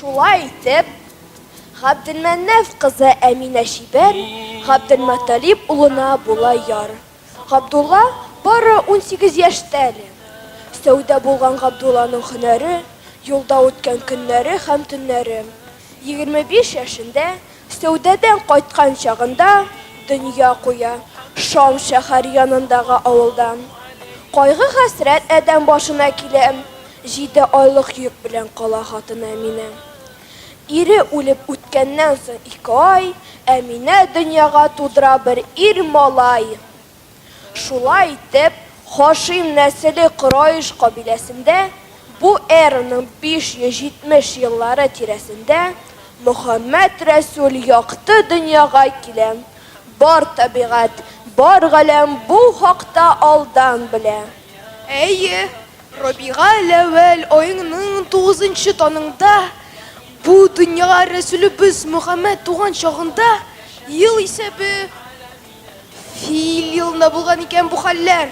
Шулай итеп, Габделмәннәф кызы Әминә чибәр Габделмөтәлиб улына була яр. Габдулла бары 18 яшьтә әле. Сәүдә булган Габдулланың һөнәре, юлда үткән көннәре һәм төннәре. 25 яшендә Сәүдәдән кайткан чагында дөнья куя Шам шәһәр янындагы авылда. Кайгы-хәсрәт адәм башына килә, җиде айлык йөк белән кала хатыны Әминә. Ире үлеп үткәннән соң ике ай Әминә дөньяга тудыра бер ир малай. Шулай итеп, Һашим нәселе Кораиш кабиләсендә бу эраның 570 еллары тирәсендә Мөхәммәд рәсүл якты дөньяга килә. Бар табигать, бар галәм бу хакта алдан белә. Әйе, Рабигаләүвәл аеңның тугызынчы таныңда, бу дөньяга рәсүлебез Мөхәммәд туган чагында, ел исәбе Фил елында булган икән бу хәлләр.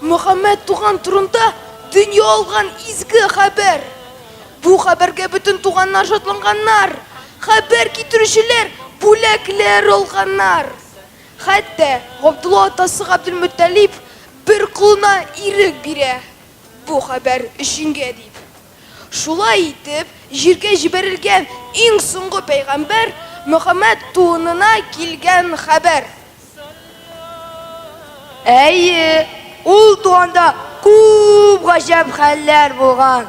Мөхәммәд туган турында дөнья алган изге хәбәр. Бу хәбәргә бөтен туганнар шатланганнар. Хәбәр китерүчеләр бүләкләр алганнар. Хәтта Габдулла атасы Габделмөтәлиб бер колына ирек бирә бу хәбәр өченгә дип. Шулай итеп, җиргә җибәрелгән иң соңгы пәйгамбәр Мөхәммәд тууынына килгән хәбәр. Әйе, ул туганда күп гаҗәп хәлләр булган.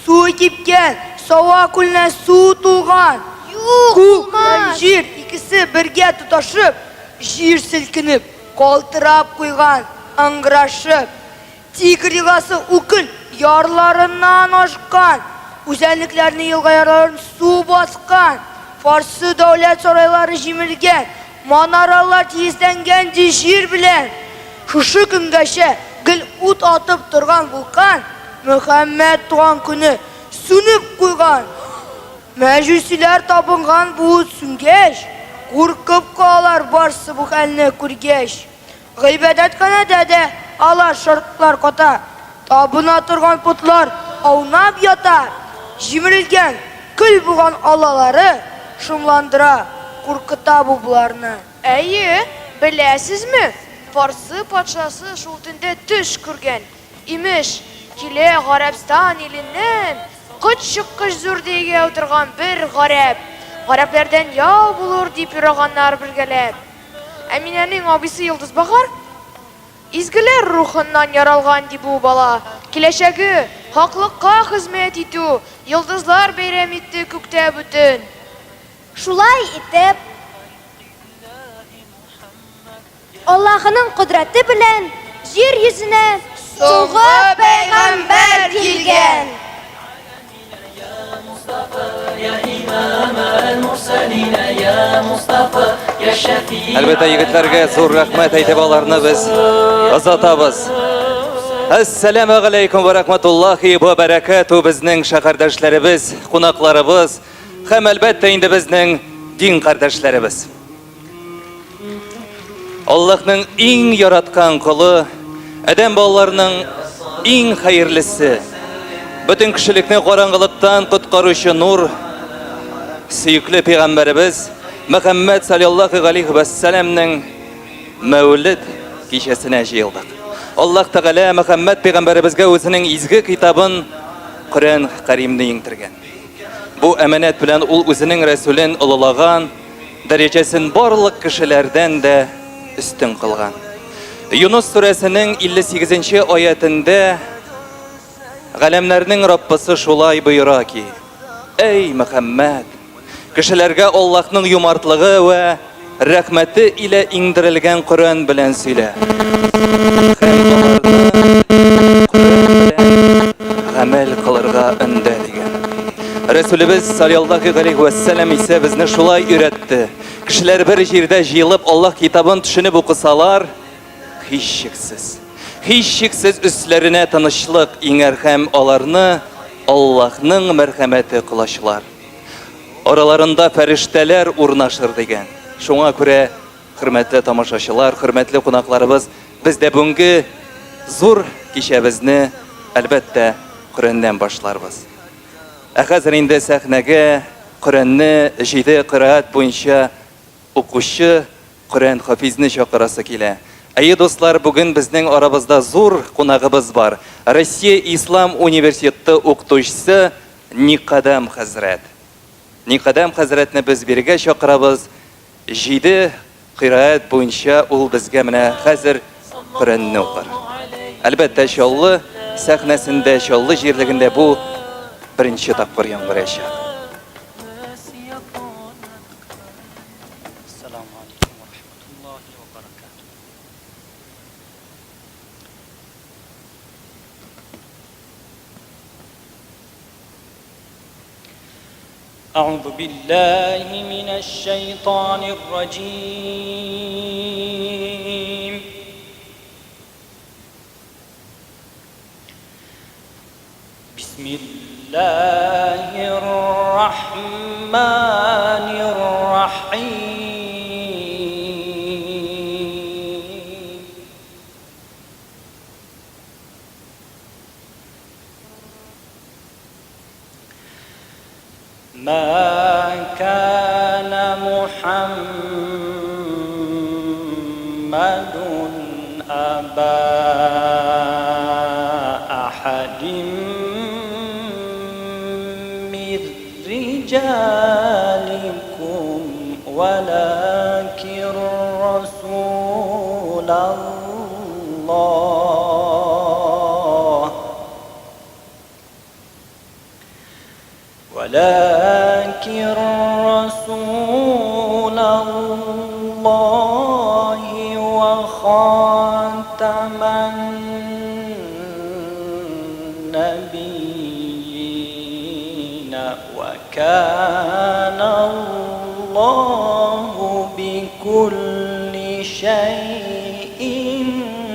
Су кипкән, Сава күленә су тулган. Юк, Күк һәм булмас! җир икесе бергә тоташып, җир селкенеп, калтырап куйган, ыңгырашып. Тигр елгасы Укөл ярларыннан ашкан, үзәнлекләрне елга ярларын су баскан, Фарсы дәүләт сарайлары җимерелгән, манаралар тигезләнгән ди җир белән. Шушы көнгәчә гел ут атып торган вулкан Мөхәммәд туган көне сүнеп куйган. Мәҗүсиләр табынган бу ут сүнгәч, куркып калалар барсы бу хәлне күргәч. Гыйбадәтханәдә дә алар шартлар ката, табына торган потлар аунап ята, җимерелгән, көл булган аллалары шомландыра, куркыта бу боларны. Әйе, беләсезме, фарсы патшасы шул төндә төш күргән, имеш, килә Гарәбстан иленнән котчыккыч зур дөягә утырган бер гарәп, гарәпләрдән яу булыр, дип юраганнар бергәләп. Әминәнең абыйсы Йолдызбагар изгеләр рухыннан яралган, ди бу бала. Киләчәге, хаклыкка хезмәт итү, йолдызлар бәйрәм итте күктә бу төн. Шулай итеп, Аллаһының кодрәте белән җир йөзенә соңгы пәйгамбәр килгән. Әлбәттә, егетләргә зур рәхмәт әйтеп аларны без озатабыз. Әссәламу алейкум ва рахматуллахи ва баракату безнең шәһәрдәшләребез, кунакларыбыз һәм әлбәттә инде безнең дин кардәшләребез. Аллаһның иң яраткан колы, адәм балаларының иң хәерлесе, бөтен кешелекне караңгылыктан коткаручы нур, сөекле пәйгамбәребез Мөхәммәд саллаллаһу галәйһи вә сәламнең Мәүлид кичәсенә җыелдык. Аллаһ Тәгалә Мөхәммәд пәйгамбәребезгә үзенең изге китабын Коръән Кәримне иңдергән. Бу әманәт белән ул үзенең рәсүлен олылаган, дәрәҗәсен барлык кешеләрдән дә өстен кылган. Юныс сүрәсенең 58 нче аятендә Галәмнәрнең Раббысы шулай боера ки, Әй, Мөхәммәд, кешеләргә Аллаһның юмартлыгы вә рәхмәте илә иңдерелгән Коръән белән сөйлә. Һәм аларны Коръән белән гамәл кылырга өндә, дигән. Рәсүлебез саллаллаһу галәйһи вә сәлләм исә безне шулай өйрәтте. Кешеләр бер җирдә җыелып Аллаһ китабын төшенеп укысалар, һичшиксез, һичшиксез өсләренә тынычлык иңәр һәм аларны Аллаһның мәрхәмәте колачлар. Араларында фәрештәләр урнашыр дигән. Шуңа күрә, хөрмәтле тамашачылар, хөрмәтле кунакларыбыз, без дә бүгенге зур кичәбезне, әлбәттә, Коръәннән башларбыз. Ә хәзер инде сәхнәгә Коръәнне җиде кыраәт буенча укучы Коръән хафизне чакырасы килә. Әйе, дуслар, бүген безнең арабызда зур кунагыбыз бар. Россия Ислам университеты укытучысы Никадәм хәзрәт. Никадәм хәзрәтне без бирегә чакырабыз. Җиде кыйраәт буенча ул безгә менә хәзер Коръәнне укыр. Әлбәттә, Чаллы сәхнәсендә, Чаллы җирлегендә бу беренче тапкыр яңгыраячак. Ассаламу алейкум ва рахматуллахи ва баракатух. أعوذ بالله من الشيطان الرجيم بسم الله الرحمن الرحيم ما كان محمد أبا أحد من رجالكم ولكن رسول الله ولكن رسول الله وخاتم النبيين وكان الله بكل شيء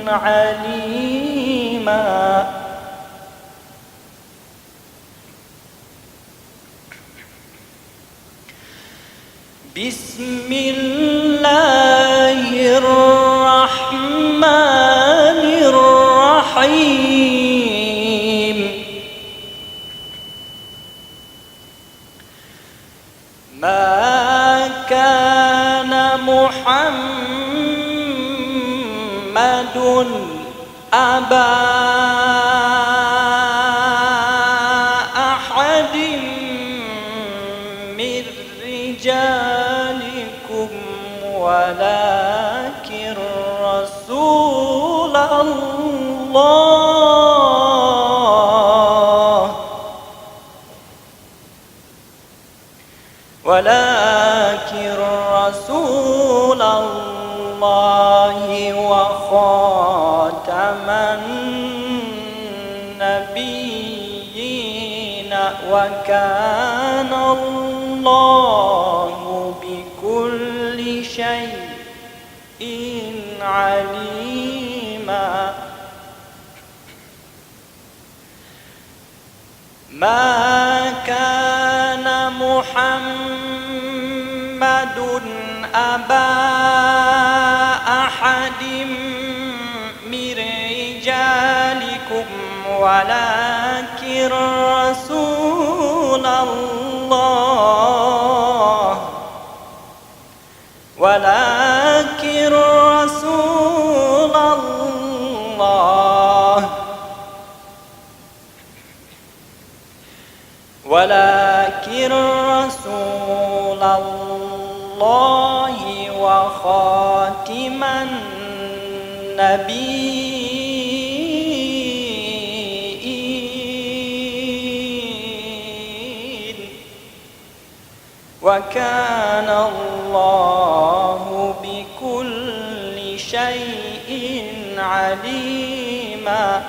عليما. بسم الله الرحمن الرحيم. ما كان محمد أبا أحد من رجالكم ولكن رسول الله ولكن رسول الله وخاتم النبيين وكان الله بكل شيء عليما. ما كان محمد أبا أحد من رجالكم ولكن رسول الله ولكن رسول الله ولكن رسول الله وخاتم النبيين وكان الله بكل شيء عليما.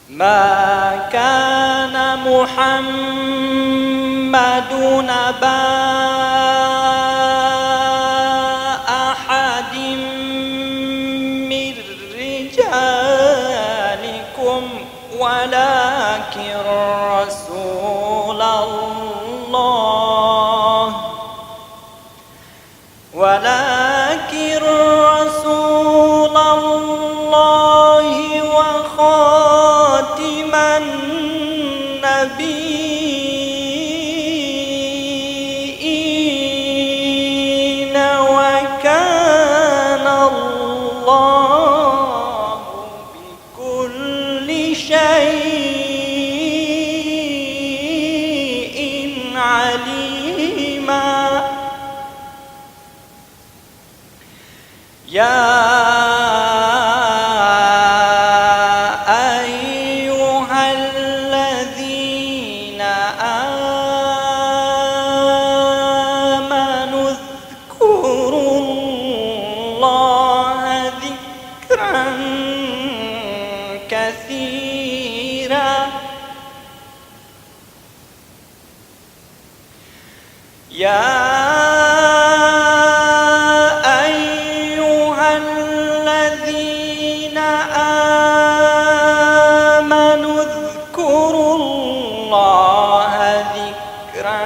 ما كان محمد أبا أحد من رجالكم ولكن رسول الله ولكن رسول الله وخاتم عظيما يا أيها الذين آمنوا اذكروا الله ذكرا كثيرا يا أيها الذين آمنوا اذكروا الله ذكرا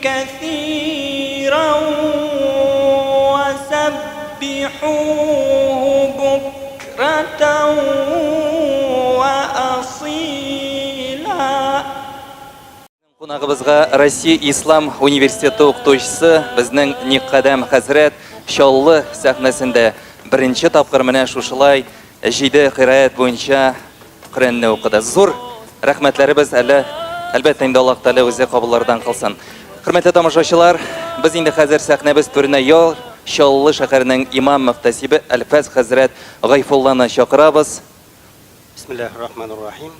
كثيرا وسبحوه بكرة وأصيلا. Кунагыбызга Россия Ислам университеты укытучысы, безнең Никкадәм хәзрәт Чаллы сәхнәсендә беренче тапкыр менә шушылай җиде кыйраәт буенча Коръәнне укыды. Зур рәхмәтләребез әле, әлбәттә инде Аллаһ Тәгалә үзе кабуллардан кылсын. Хөрмәтле тамашачылар, без инде хәзер сәхнәбез түренә Яр Чаллы шәһәренең имам-мөхтәсибе Әлфәс хәзрәт Гайфулланы чакырабыз. Бисмиллаһир рахманир рахим.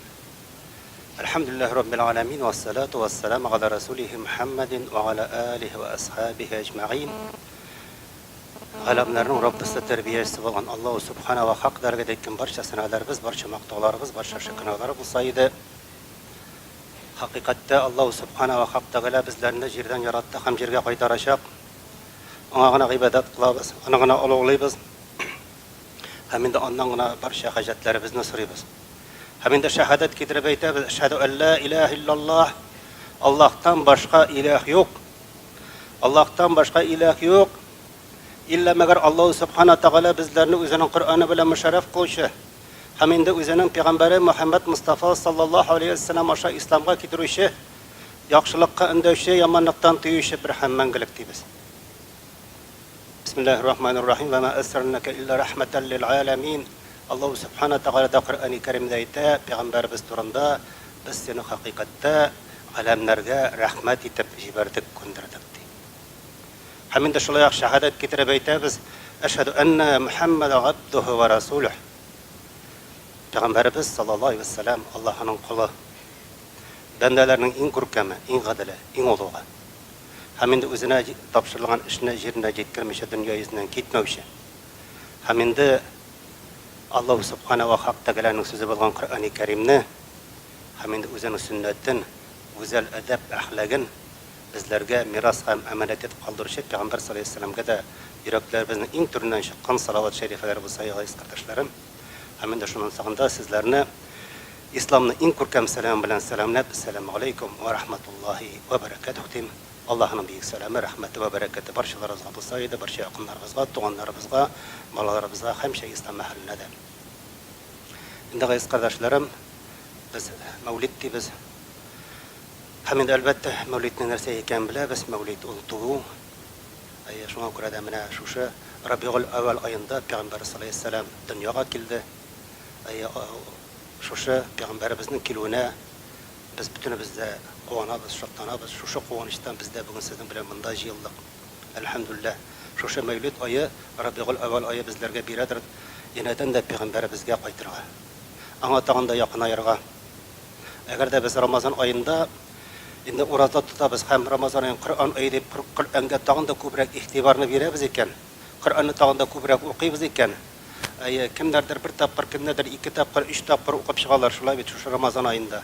Әлхәмдүлиллаһи раббил галәмин вәссалату вәссәламу галә расулихи Мухәммәдин вә галә алихи вә асхабихи әҗмәгыйн. Галәмнәрнең Раббысы, тәрбиячесе булган Аллаһу Сүбхәнә вә Хак дәргәдә әйткән барча сәналәребез, барча мактауларыбыз, барча шөкерналар булса иде. Хакыйкатьтә Аллаһу Сүбхәнә вә Хак Тәгалә безләрне җирдән яратты һәм җиргә кайтарачак. Аңа гына гыйбадәт кылабыз, Аны гына олуглыйбыз һәм инде Аннан гына барча хаҗәтләребезне сорыйбыз. Һәм инде шәһадәт китереп әйтәбез, Әшһәдү ән лә иләһә илляллаһ, Аллаһтан башка иләһ юк. Аллаһтан башка иләһ юк. Иллә мәгәр Аллаһу Сүбхәнә Тәгалә безләрне үзенең Коръәне белән мөшәррәф кылучы һәм инде үзенең пәйгамбәре Мөхәммәд Мостафа саллаллаһу алейһи вә сәлләм аша исламга китерүче, яхшылыкка өндәүче, яманлыктан тыючы бер һәм мәңгелек дибез. Бисмиллаһир рахманир рахим. Ва ма арсалнака илля рахматан лил аламин. Аллаһу Сүбхәнә Тәгалә дә Коръәни Кәримдә әйтә, пәйгамбәребез турында, Без сине хакыйкатьтә галәмнәргә рәхмәт итеп җибәрдек, күндердек, ди. Һәм инде шулай ук шәһадәт китереп әйтәбез, Әшһәдү әннә Мөхәммәдә габдүһү вә расүлүһ. Пәйгамбәребез, саллаллаһу алейһи вә сәлләм, Аллаһының колы. Бәндәләрнең иң күркәме, иң гаделе, иң олугы. Һәм инде үзенә тапшырылган эшне җиренә җиткермичә дөнья йөзеннән китмәүче. Һәм инде Аллаһу Сүбхәнә вә Хак Тәгаләнең сүзе булган Коръәни Кәримне һәм инде үзенең сөннәтен, гүзәл әдәп-әхлагын безләргә мирас һәм әманәт итеп калдыручы Пәйгамбәр салләллаһу галәйһи ва сәлләмгә дә йөрәкләребезнең иң түреннән чыккан салават шәрифәләре булса, газиз кардәшләрем. Һәм инде шуннан соңында сезләрне Исламның иң күркәм сәламе белән сәламләп, Әссәламү галәйкүм вә рахматуллаһи вә бәрәкәтүһ дим. Аллаһының бөек сәламе, рәхмәте вә бәрәкәте барчаларыгызга булса иде, барча якыннарыгызга, туганнарыбызга, балаларыбызга һәмчә ислам әһеленә дә. Инде, газиз кардәшләрем, без Мәүлид дибез. Һәм инде, әлбәттә, Мәүлиднең нәрсә икәнен беләбез. Мәүлид ул туу. Әйе, шуңа күрә дә менә шушы Рабигуль әүвәл аенда Пәйгамбәр салләһу галәйһи вә сәлләм дөньяга килде. Әйе, шушы Пәйгамбәребезнең килүенә Без бөтенебез дә куанабыз, шатланабыз. Шушы куанычтан без дә бүген сезнең белән монда җыелдык. Әлхәмдүлилләһ. Шушы Мәүлид ае, Рабигуль әүвәл ае безләргә бирәдер янәдән дә пәйгамбәребезгә кайтырга. Аңа тагын да якынаерга. Әгәр дә без Рамазан аенда инде ураза тотабыз һәм Рамазан аен Коръән ае дип Коръәнгә тагын да күбрәк игътибарны бирәбез икән, Коръәнне тагын да күбрәк укыйбыз икән, Әйе, кемнәрдер бер тапкыр, кемнәрдер ике тапкыр, өч тапкыр укып чыгалар, шулай бит, шушы Рамазан аенда.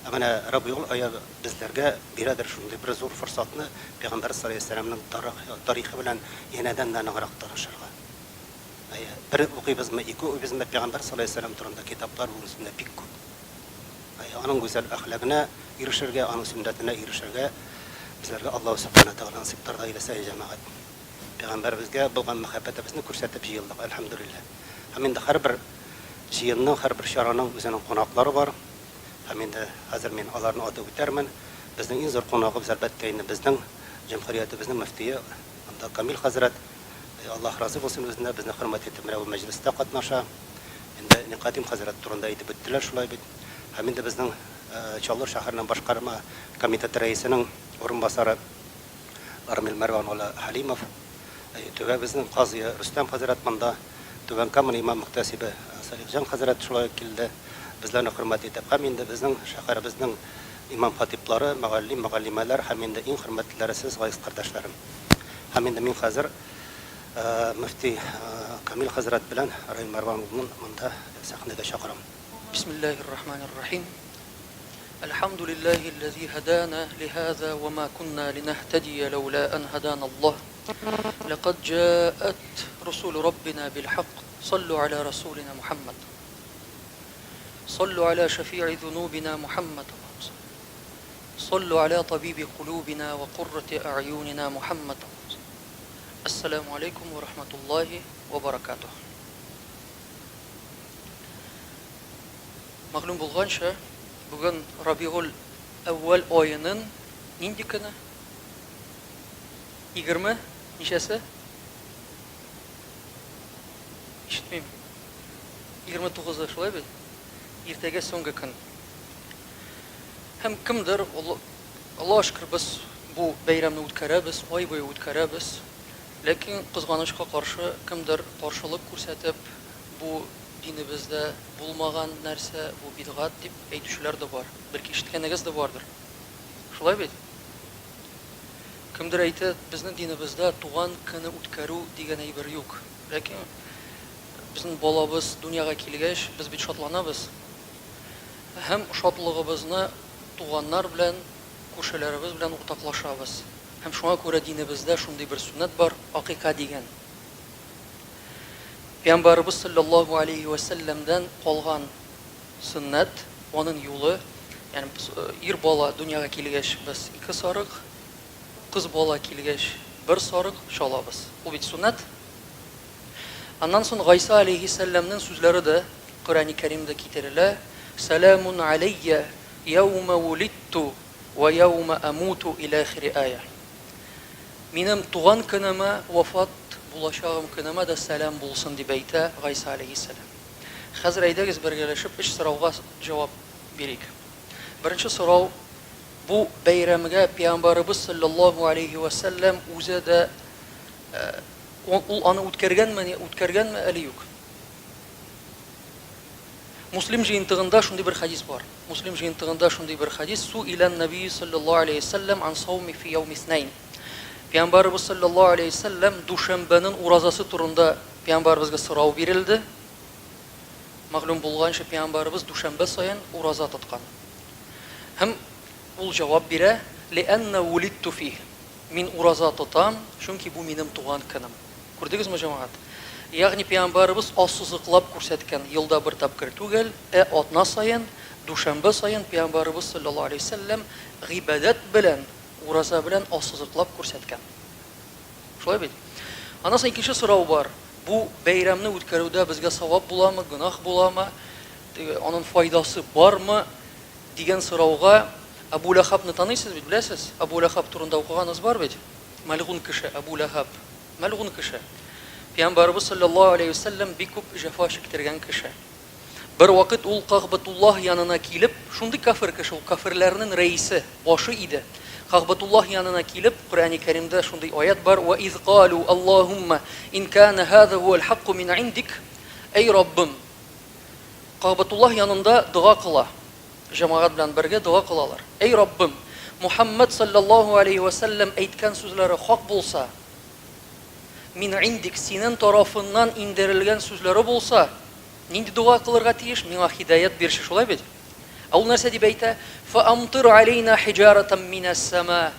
Ә менә Рабигуль ае безләргә бирәдер шундый бер зур форсатны Пәйгамбәр салләллаһу галәйһи вә сәлләмнең тарихы белән янәдән дә ныграк танышырга. Әйе, бер укыйбызмы, ике укыйбызмы, Пәйгамбәр салләллаһу галәйһи вә сәлләм турында китаплар бүгенге көндә бик күп. Әйе, аның гүзәл әхлагына ирешергә, аның сөннәтенә ирешергә безләргә Аллаһу Сүбхәнәһү вә Тәгалә насыйплар да әйләсә, әй җәмәгать. Пәйгамбәребезгә булган мәхәббәтебезне күрсәтеп җыелдык, әлхәмдүлилләһ. Һәм инде һәрбер җыенның, һәрбер чараның үзенең кунаклары бар. Һәм инде хәзер мин аларны атап үтәрмен. Безнең иң зур кунагыбыз, әлбәттә инде, безнең җөмһүриятебезнең мөфтие, анда Камил хәзрәт. Аллаһ разый булсын үзенә, безне хөрмәт итеп менә бу мәҗлестә катнаша. Инде Никадим хәзрәт турында әйтеп үттеләр, шулай бит. Һәм инде безнең Чаллы шәһәренең башкарма комитеты рәисенең урынбасары Рамил Мәрван улы Хәлимов, төбәгебезнең казые Рөстәм хәзрәт монда, Түбән Каманың имам-мөхтәсибе Салихҗан хәзрәт шулай ук килде, безләрне хөрмәт итеп. Һәм инде безнең шәһәребезнең имам-хатиплары, мөгаллим, мөгаллимәләр һәм инде иң хөрмәтлеләре сез, газиз кардәшләрем. Һәм инде мин хәзер мөфти Камил хәзрәт белән Раил Мәрван улын монда сәхнәгә чакырам. Бисмиллаһир рахманир рахим. Әлхәмдүлиллаһи лләзи һәдәнә лиһаза ва ма кунна линәһтәдия ләүлә ән һәдәнә Аллаһ. Ләкад җаәт русулу раббина бил хакк. Саллу аля расулина Мухаммад. Саллу аля шәфи'и зунубина Мухаммад. Саллу аля табиби кулубина ва куррати а'юнина Мухаммад. Әссәламү алейкум ва рахматуллаһи ва баракатуһ. Мәгълүм булганча, бүген Рабигуль әүвәл аенын нинди көне? 20 ничәсе? Ишетмим. 29-ы, шулай бит? Иртәгә соңгы көн. Һәм кемдер, Аллаһка шөкер, без бу бәйрәмне үткәрәбез, ай буе үткәрәбез. Ләкин, кызганычка каршы, кемдер каршылык күрсәтеп, бу динебездә булмаган нәрсә, бу бидгать дип әйтүчеләр дә бар. Бәлки ишеткәнегез дә бардыр. Шулай бит? Кемдер әйтә, безнең динебездә туган көне үткәрү дигән әйбер юк. Ләкин безнең балабыз дөньяга килгәч, без бит шатланабыз. Һәм шатлыгыбызны туганнар белән, күршеләребез белән уртаклашабыз. Һәм шуңа күрә динебездә шундый бер сөннәт бар, акыйка дигән. Пәйгамбәребез салләллаһу алейһи вә сәлләмдән калган сөннәт, анын юлы, ягъни ир бала дөньяга килгәч без ике сарык, кыз бала килгәч бер сарык чалабыз. Ул бит сөннәт. Аннан соң Гайса алейһиссәлләмнең сүзләре дә Коръәни Кәримдә китерелә, Сәләмун аләйя яумә вулидту вә яумә әмуту илә ахири ая. Минем туган көнемә, вафат булачагым көнемә дә сәлам булсын, дип әйтә Гайса алейһиссәлам. Хәзер әйдәгез бергәләшеп өч сорауга җавап бирик. Беренче сорау, бу бәйрәмгә Пәйгамбәребез салләллаһу алейһи вә сәлләм үзе дә Ул аны үткәргәнме, үткәргәнме, әле юк. Муслим җыентыгында шундый бер хәдис бар. Муслим җыентыгында шундый бер хәдис, Су илән нәбии саллаллаһу алейһи сәлләм ан сауми фи яуми иснәйн. Пәйгамбәребез саллаллаһу алейһи сәлләм дүшәмбенең уразасы турында пәйгамбәребезгә сорау бирелде. Мәгълүм булганча, пәйгамбәребез дүшәмбе саен ураза тоткан. Һәм ул җавап бирә, Лиәннә вулидту фих. Мин ураза тотам, чөнки бу минем туган көнем. Күрдегезме, җәмәгать? Ягъни пәйгамбәребез ассызыклап күрсәткән, елда бер тапкыр түгел, ә атна саен, дүшәмбе саен пәйгамбәребез салләллаһу алейһи ва сәлләм гыйбадәт белән, ураза белән ассызыклап күрсәткән. Шулай бит? Аннан соң икенче сорау бар. Бу бәйрәмне үткәрүдә безгә савап буламы, гөнаһ буламы, теге аның файдасы бармы? Дигән сорауга Әбү Ләһабны таныйсыз бит, беләсез? Әбү Ләһаб турында укыганыгыз бар бит? Мәлгун кеше Әбү Ләһаб. Мәлгун кеше. Пәйгамбәребез салләллаһу алейһи вә сәлләм бик күп җәфа чиктергән кеше. Бервакыт ул Кәгъбәтуллаһ янына килеп, шундый кафир кеше ул, кафирләрнең рәисе, башы иде. Кәгъбәтуллаһ янына килеп, Коръәни Кәримдә шундый аять бар, Вә из калу Аллаһумма ин кана һаза һуәл хакку мин индик, Әй Раббым, Кәгъбәтуллаһ янында дога кыла. Җәмәгать белән бергә дога кылалар. Әй Раббым, Мухәммәд салләллаһу алейһи вә сәлләм әйткән сүзләре хак булса, мин индик, синен тарафыннан иңдерелгән сүзләре булса, нинди дога кылырга тиеш? Миңа һидаять бирче, шулай бит? Ә ул нәрсә дип әйтә? Фәамтир алейна хиҗаратан минәс-сәма.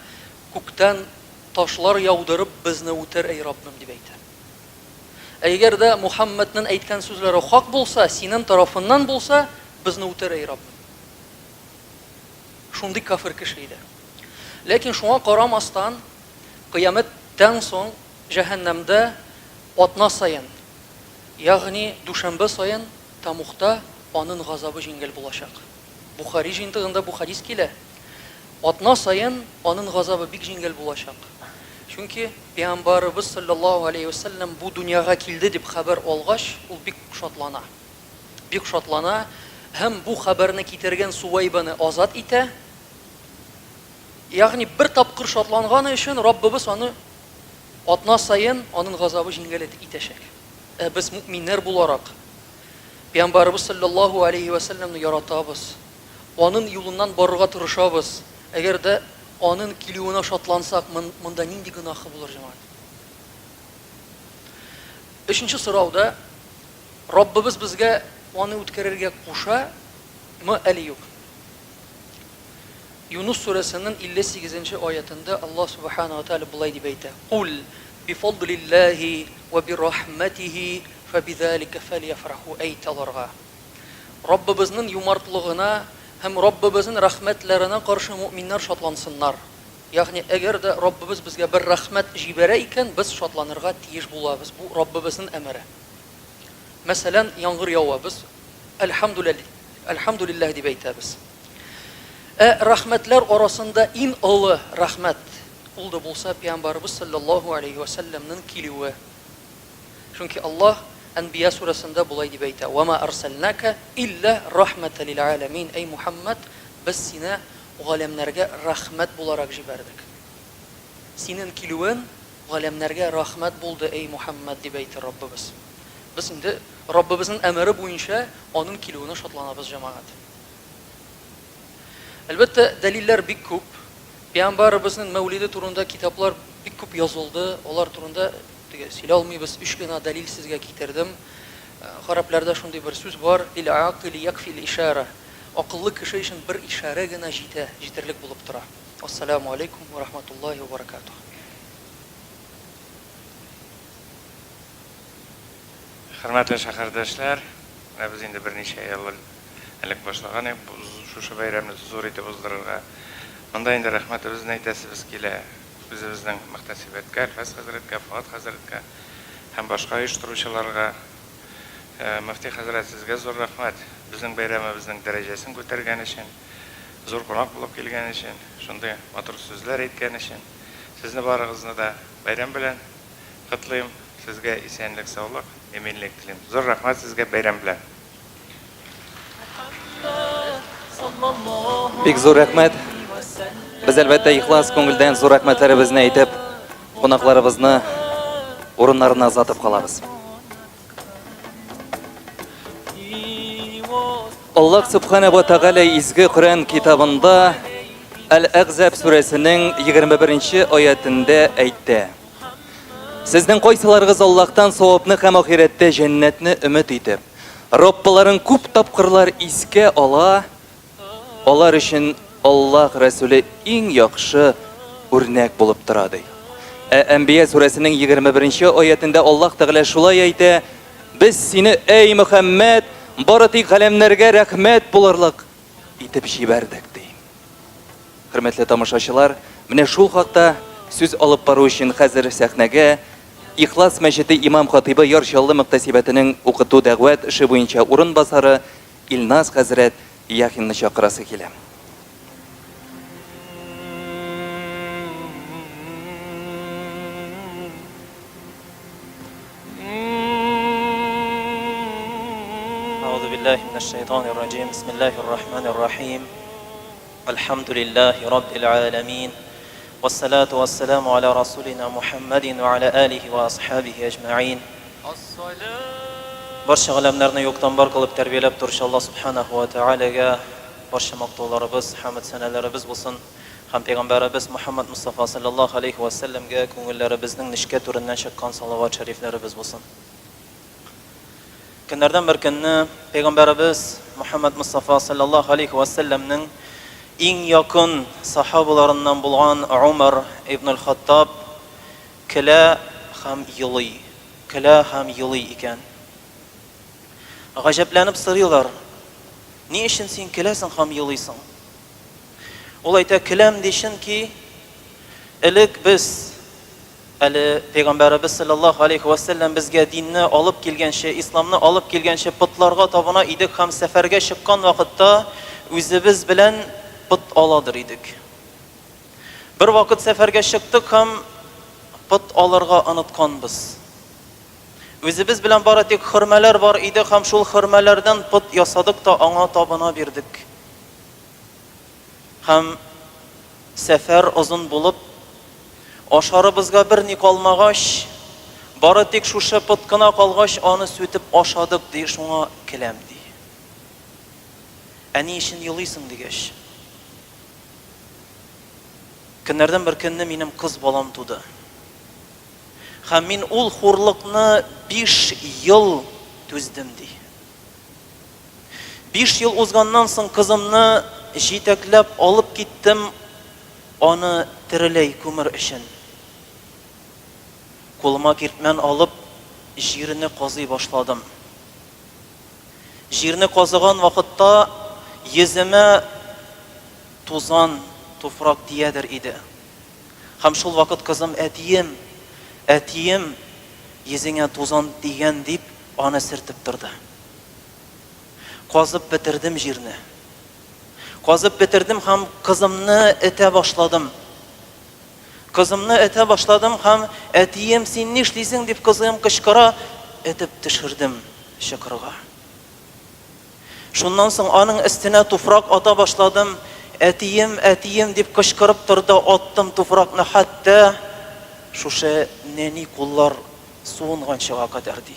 Күктән ташлар яудырып безне үтер, әй Раббым, дип әйтә. Әгәр дә Мухәммәднен әйткән сүзләре хак булса, синен тарафыннан булса, безне үтер, әй Раббым. Шундый кафир кеше иде. Ләкин шуңа карамастан, кыямәттән соң җәһәннәмдә атна саен, ягъни дүшәмбе саен тәмугта анын газабы җиңел булачак. Бухари җыентыгында бу хәдис килә. Атна саен анын газабы бик җиңел булачак. Чөнки Пәйгамбәребез салләллаһу галәйһи вә сәлләм бу дөньяга килде дип хәбәр алгач, ул бик шатлана. Бик шатлана һәм бу хәбәрне китергән Сувәйбәне азат итә. Ягъни бер тапкыр шатланганы өчен Раббыбыз аны атна саен анын газабы җиңел итәчәк. Ә без мөэминнәр буларак, Пәйгамбәребез салләллаһу аләйһи вә сәлләмне яратабыз, анын юлыннан барырга тырышабыз. Әгәр дә анын килүенә шатлансак, монда нинди гөнаһы булыр, җәмәгать? Өченче сорауда, Раббыбыз безгә аны үткәрергә куша мы әле юк? Юнус сүрәсенең 58 нче аятендә Аллаһ Сүбхәнәһү вә Тәгалә болай дип әйтә, Кул бифадлиллаһи вә бирахмәтиһи фәбизалика фәльяфраху Әйт аларга, Раббыбызның юмартлыгына һәм Раббыбызның рәхмәтләренә каршы мөэминнәр шатлансыннар. Ягъни, әгәр дә Раббыбыз безгә бер рәхмәт җибәрә икән, без шатланырга тиеш булабыз. Бу Раббыбызның әмере. Мәсәлән, яңгыр ява, без Әлхәмдүлилләһ дип әйтәбез. Ә рәхмәтләр арасында ин олы рәхмәт, ул да булса Пәйгамбәребез салләллаһу аләйһи вә сәлләмнең килүе. Чөнки Аллаһ Әнбия сүрәсендә болай дип әйтә, Вә ма әрсәлнәкә илля рахмәтә лил галәмин, Әй Мухәммәд, без сине галәмнәргә рәхмәт буларак җибәрдек. Синен килүен галәмнәргә рәхмәт булды, әй Мухәммәд, дип әйтә Раббыбыз. Без инде Раббыбызның әмере буенча анын килүенә шатланабыз, җәмәгать. Әлбәттә, дәлилләр бик күп. Пәйгамбәребезнең мәүлиде турында китаплар бик күп язылды. Алар турында теге сөйли алмыйбыз. Өч генә дәлил сезгә китердем. Гарәпләрдә шундый бер сүз бар, Лил акыли якфил ишара. Акыллы кеше өчен бер ишарә генә җитә, җитәрлек булып тора. Ассаляму алейкум ва рахматуллаһи ва баракатуһ. Хөрмәтле шәһәрдәшләр, менә без инде берничә ел элек башлаган идек бу шушы бәйрәмне зур итеп уздырырга. Монда инде рәхмәтебезне әйтәсебез килә үзебезнең мөхтәсибәткә, Әлфәс хәзрәткә, Фоат хәзрәткә һәм башка оештыручыларга. Мөфти хәзрәт, сезгә зур рәхмәт, безнең бәйрәмебезнең дәрәҗәсен күтәргән өчен, зур кунак булып килгән өчен, шундый матур сүзләр әйткән өчен. Сезне барыгызны да бәйрәм белән котлыйм, сезгә исәнлек-саулык, иминлек телим. Зур рәхмәт сезгә бәйрәм белән! Бик зур рәхмәт. Без әлбәттә ихлас күңелдән зур рәхмәтләребезне әйтеп, кунакларыбызны урыннарына озатып калабыз. Аллаһ Субхана ва Тәгалә изге Коръән китабында Әл-Әхзаб сүрәсенең 21 аятендә әйтте. Сезнең кайсыларыгыз Аллаһтан савапны һәм ахирәттә җәннәтне өмет итеп, Раббыларын күп тапкырлар искә ала, алар өчен Аллаһ Рәсүле иң яхшы үрнәк булып тора, ди. Ә Әнбия сүрәсенең 21 нче аятендә Аллаһ Тәгалә шулай әйтә, Без сине, әй Мөхәммәд, бары тик галәмнәргә рәхмәт булырлык итеп җибәрдек, ди. Хөрмәтле тамашачылар, менә шул хакта сүз алып бару өчен хәзер сәхнәгә Ихлас мәчете имам-хатыйбы Яр Чаллы мөхтәсибәтенең укыту-дәгъват эше буенча урынбасары Илназ хәзрәт Яхинны чакырасы килә. أعوذ بالله من الشيطان الرجيم بسم الله الرحمن الرحيم الحمد لله رب العالمين والصلاة والسلام على رسولنا محمد وعلى آله وأصحابه أجمعين Барча галәмнәрне юктан бар кылып тәрбияләп торучы Аллаһ Субханаху ва Тәгаләгә барча мактауларыбыз, хәмд сәнәләребез булсын һәм пәйгамбәребез Мухаммад Мостафа салләллаһу алейһи вә сәлләмгә күңелләребезнең нечкә түреннән чыккан салават шәрифләребез булсын. Көннәрдән бер көнне пәйгамбәребез Мухаммад Мостафа салләллаһу алейһи вә сәлләмнең иң якын сахабаларыннан булган Умар ибн аль-Хаттаб көлә һәм елый, көлә һәм елый икән. Гаҗәпләнеп сорыйлар, Ни өчен син көләсең һәм елыйсың? Ул әйтә, Көләм, ди, чөнки элек без, әле Пәйгамбәребез салләллаһу алейһи вә сәлләм безгә динне алып килгәнче, исламны алып килгәнче потларга табына идек һәм сәфәргә чыккан вакытта үзебез белән пот аладыр идек. Бервакыт сәфәргә чыктык һәм пот алырга онытканбыз. Үзебез белән бары тик хөрмәләр бар иде һәм шул хөрмәләрдән пот ясадык та аңа табына бирдек. Һәм. Сәфәр озын булып, ашарыбызга берни калмагач, бары тик шушы пот кына калгач, аны сүтеп ашадык, ди, шуңа келәм, ди. Ә ни өчен елыйсың, дигәч. Көннәрдән бер көнне минем кыз балам туды. Һәм мин ул хурлыкны биш ел түздем, ди. Биш ел узганнан соң кызымны җитәкләп алып киттем аны тереләй күмер өчен. Кулыма киртмән алып, җирне казый башладым. Җирне казыган вакытта йөземә тузан, туфрак тиядер иде. Һәм шул вакыт кызым, Әтием, әтием, йөзеңә тузан тигән, дип, аны сөртеп торды. Казып бетердем җирне. Казып бетердем һәм кызымны этә башладым. Кызымны этә башладым һәм, Әтием, син нишлисең? дип кызым кычкыра, этеп төшердем чокырга. Шуннан соң аның өстенә туфрак ата башладым, Әтием, әтием, дип кычкырып торды, аттым туфракны хәтта шушы нәни куллар суынганчыга кадәр, ди.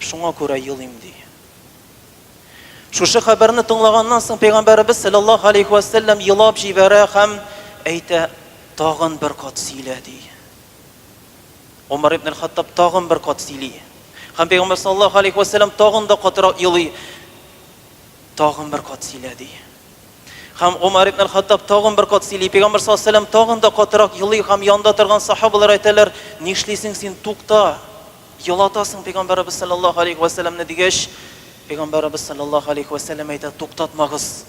Шуңа күрә елыйм, ди. Шушы хәбәрне тыңлаганнан соң пәйгамбәребез саллаллаһу алейхи ва сәлләм елап җибәрә һәм әйтә, тагын бер кат сөйлә, ди. Умар ибн аль-Хаттаб тагын бер кат сөйли. Һәм пәйгамбәр саллаллаһу алейхи ва сәлләм тагын да катырак елый. Тагын бер кат сөйлә, ди. Һәм Умар ибн аль-Хаттаб тагын бер кат сөйли. Пәйгамбәр саллаллаһу алейһи ва сәлләм тагын да катырак елый һәм янында торган сахабалар әйтәләр, Нишлисең син, тукта! Елатасың пәйгамбәребез саллаллаһу алейһи ва сәлләмне дигәч, пәйгамбәребез саллаллаһу алейһи ва сәлләм әйтә, Туктатмагыз!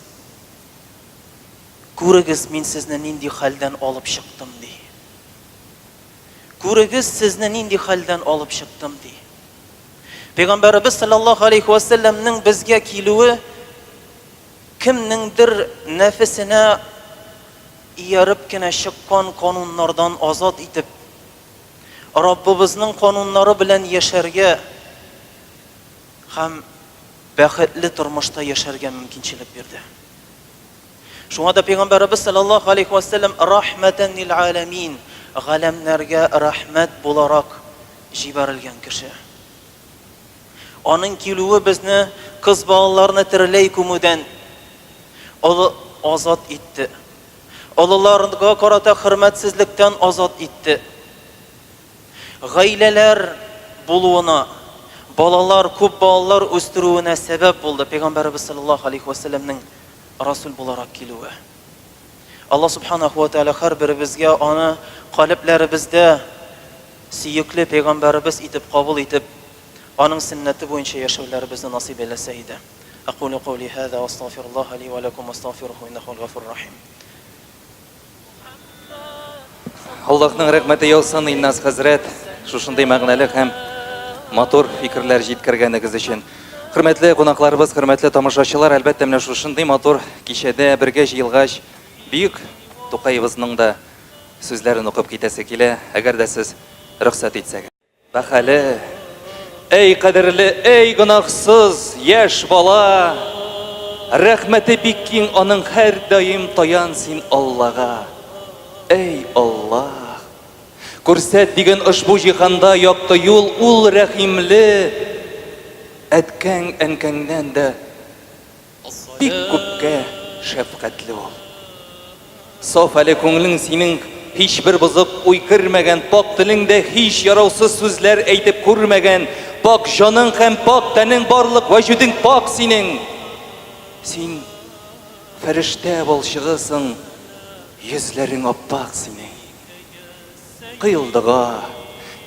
Күрегез, мин сезне нинди хәлдән алып чыктым, ди. Күрегез, сезне нинди хәлдән алып чыктым, ди. Пәйгамбәребез саллаллаһу алейһи ва сәлләмнең безгә килүе кемнеңдер нәфесенә ияреп кенә чыккан кануннардан азат итеп, Раббыбызның кануннары белән яшәргә һәм бәхетле тормышта яшәргә мөмкинчелек бирде. Шуңа да Пәйгамбәребез саллаллаһу алейһи вә сәлләм рахмәтән лил галәмин, галәмнәргә рәхмәт буларак җибәрелгән кеше. Аның килүе безне кыз балаларны тереләй күмүдән олы азат итте. Олыларга карата хөрмәтсезлектән азат итте. Гаиләләр булуына, балалар, күп балалар үстерүенә сәбәп булды Пәйгамбәребез саллаллаһу алейһи вә сәлләмнең Расул буларак килүе. Алла Субханаху ва Тәгалә һәрберебезгә аны калебләребездә сөекле пәйгамбәребез итеп кабул итеп, аның сөннәте буенча яшәүләребезне насыйп әйләсә иде. Әкулу каули һаза ва астагфируллаһа ли ва ләкум вастагфируху иннәһу һувәл гафурур рахим. Аллаһның рәхмәте яусын, Илназ хәзрәт, шушындый мәгънәле һәм матур фикерләр җиткергәнегез өчен. Хөрмәтле кунакларыбыз, хөрмәтле тамашачылар, әлбәттә, менә шушындый матур кичәдә бергә җыелгач, бөек Тукаебызның да сүзләрен укып китәсе килә, әгәр дә сез рөхсәт итсәгез. Бәхәле, әй кадерле, әй гөнаһсыз яшь бала, Рәхмәте бик киң аның һәрдаим таян син Аллага. Әй Аллаһ! Күрсәт диген ошбу җиһанда якты юл, ул рәхимле, әткәң-әнкәңнән дә Бик күпкә шәфкатьле ул. Саф әле күңелең синең, һичбер бозык уй кермәгән, пакь телең дә һич яраусыз сүзләр әйтеп күрмәгән, пакь җаның һәм пакь тәнең, барлык вәҗүдең пакь синең. Син фәрештә балчыгысың, йөзләрең аппак синең. Кыйл дога,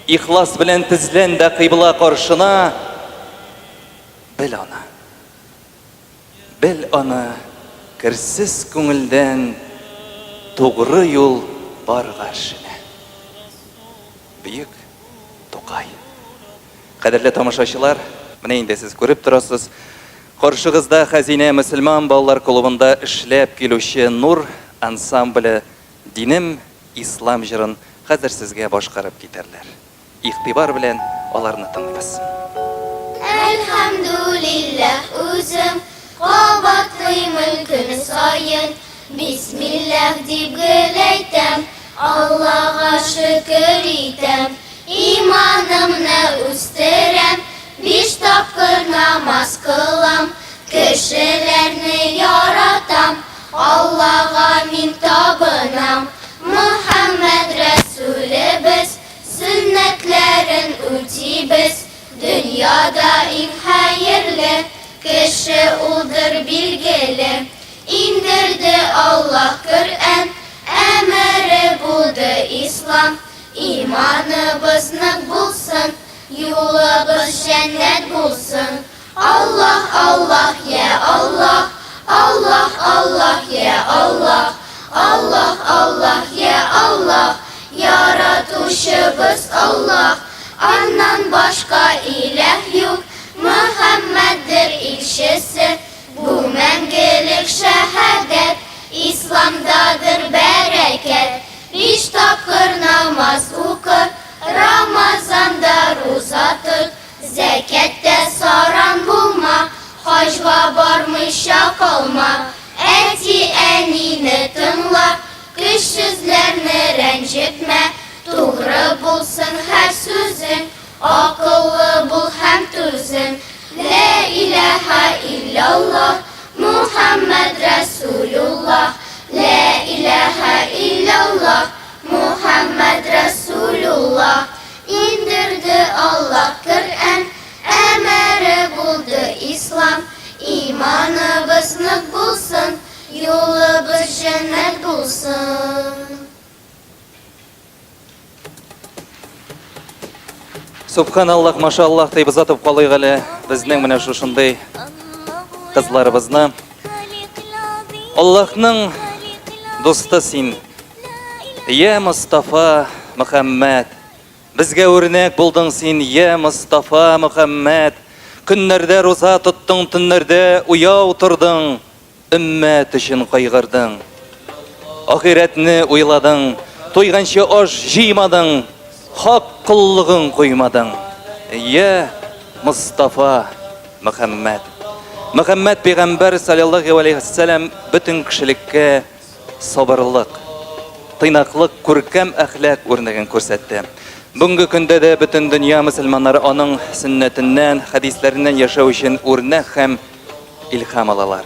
ихлас белән тезлән дә кыйбла каршына, бел аны. Бел аны, керсез күңелдән Тугры юл бар гаршенә. Бөек Тукай. Кадерле тамашачылар, менә инде сез күреп торасыз, каршыгызда Хәзинә мөселман балалар клубында эшләп килүче Нур ансамбле Динем ислам җырын хәзер сезгә башкарып китәрләр. Игътибар белән аларны тыңлыйбыз. Әлхәмдүлилләһ үзем кабатлыймын көн саен. Бисмилләһ дип гел әйтәм, Аллага шөкер итәм. Иманымны үстерәм, биш тапкыр намаз кылам. Кешеләрне яратам, Аллага мин табынам. Мөхәммәд Рәсүлебез сөннәтләрен үтибез. Дөньяда иң хәерле кеше улдыр билгеле. Иңдерде Аллаһ Коръән, әмере булды Ислам. Иманыбыз нык булсын, юлыбыз җәннәт булсын. Аллаһ, Аллаһ, йә Аллаһ, Аллаһ, Аллаһ, йә Аллаһ, Аллаһ, Аллаһ, йә Аллаһ, Яратучыбыз Аллаһ, Аннан башка иләһ юк, Мөхәммәддер илчесе, Бу мәңгелек шәһадәт, Исламдадыр бәрәкәт. Биш тапкыр намаз укы, Рамазанда руза тот, Зәкяттә саран булма, Хаҗга бармыйча калма. Әти-әнине тыңла, Көчсезләрне рәнҗетмә, Тугры булсын һәр сүзең, Акыллы бул һәм түзем. Лә иләһә илляллаһ, Мухәммәд рәсүлуллаһ. Лә иләһә илляллаһ, Мухәммәд рәсүлуллаһ. Иңдерде Аллаһ Коръән, Әмере булды Ислам. Иманыбыз нык булсын, Юлыбыз җәннәт булсын. Субханаллах, машаллах дип озатып калыйк әле безнең менә шушындый кызларыбызны. Аллаһның дусты син. Я Мустафа Мөхәммәд. Безгә үрнәк булдың син, я Мустафа Мөхәммәд. Көннәрдә руза тоттың, төннәрдә уяу тордың. Өммәт өчен кайгырдың. Ахирәтне уйладың, туйганчы аш җыймадың, хак коллыгын куймадың. Йә Мостафа Мөхәммәд. Мөхәммәд пәйгамбәр саллаллаһу алейһи вәссәлам бөтен кешелеккә сабырлык, тыйнаклык, күркәм әхлак үрнәген күрсәтте. Бүгенге көндә дә бөтен дөнья мөселманнары аның сөннәтеннән, хәдисләреннән яшәү өчен үрнәк һәм илһам алалар.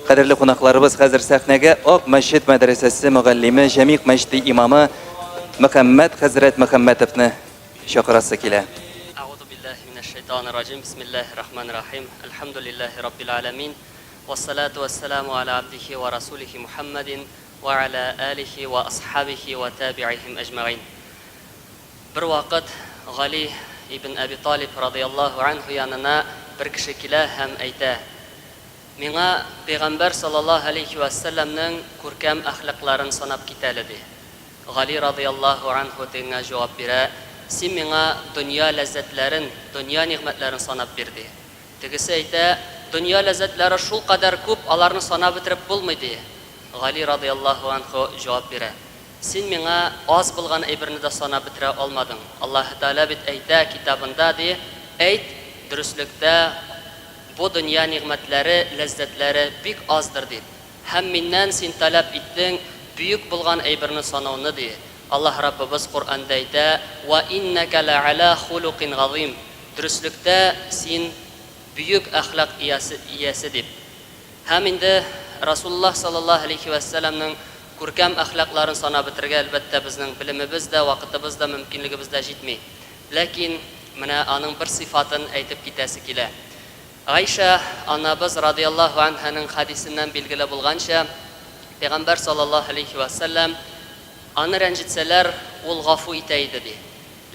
Кадерле кунакларыбыз, хәзер сәхнәгә Ак мәчет мәдрәсәсе мөгаллиме, Җәмигъ мәчете имамы Мөхәммәт хәзрәт Мөхәммәтовны чакырасы килә. Әгъузу биллаһи минәш шайтанир раҗим. Бисмиллаһир рахманир рахим. Әлхәмдүлиллаһи раббил галәмин. Вассалату вассаламу аля абдихи ва расулихи Мухаммадин ва аля алихи ва асхабихи ва табиихим әҗмәгыйн. Бервакыт Гали ибн Әби Талиб радыяллаһу анһу янына бер кеше килә һәм әйтә, Миңа Пәйгамбәр саллаллаһу галәйһи вә сәлләмнең күркәм әхлакларын санап кит әле, ди. Гали радыяллаһу анһу тегеңә җавап бирә, Син миңа дөнья ләззәтләрен, дөнья нигъмәтләрен санап бир, ди. Тегесе әйтә, Дөнья ләззәтләре шулкадәр күп, аларны санап бетереп булмый, ди. Гали радыяллаһу анһу җавап бирә, Син миңа аз булган әйберне дә санап бетерә алмадың. Аллаһы Тәгалә бит әйтә Китабында, ди, Әйт, дөреслектә, бу дөнья нигъмәтләре, ләззәтләре бик аздыр, дип. Һәм миннән син таләп иттең бөек булган әйберне санауны, ди. Аллаһ Раббыбыз Коръәндә әйтә, Вә иннәкә лә'алә хулукин газыйм, Дөреслектә, син бөек әхлак иясе, иясе, дип. Һәм инде Расулуллаһ саллаллаһу алейһи вә сәлләмнең күркәм әхлакларын санап бетерергә, әлбәттә, безнең белемебез дә, вакытыбыз да, мөмкинлегебез дә җитми. Ләкин менә аның бер сыйфатын әйтеп китәсе килә. Гайшә анабыз радыяллаһу анһаның хәдисеннән билгеле булганча, Пәйгамбәр саллаллаһу алейһи вә сәлләм аны рәнҗетсәләр, ул гафу итә иде, ди.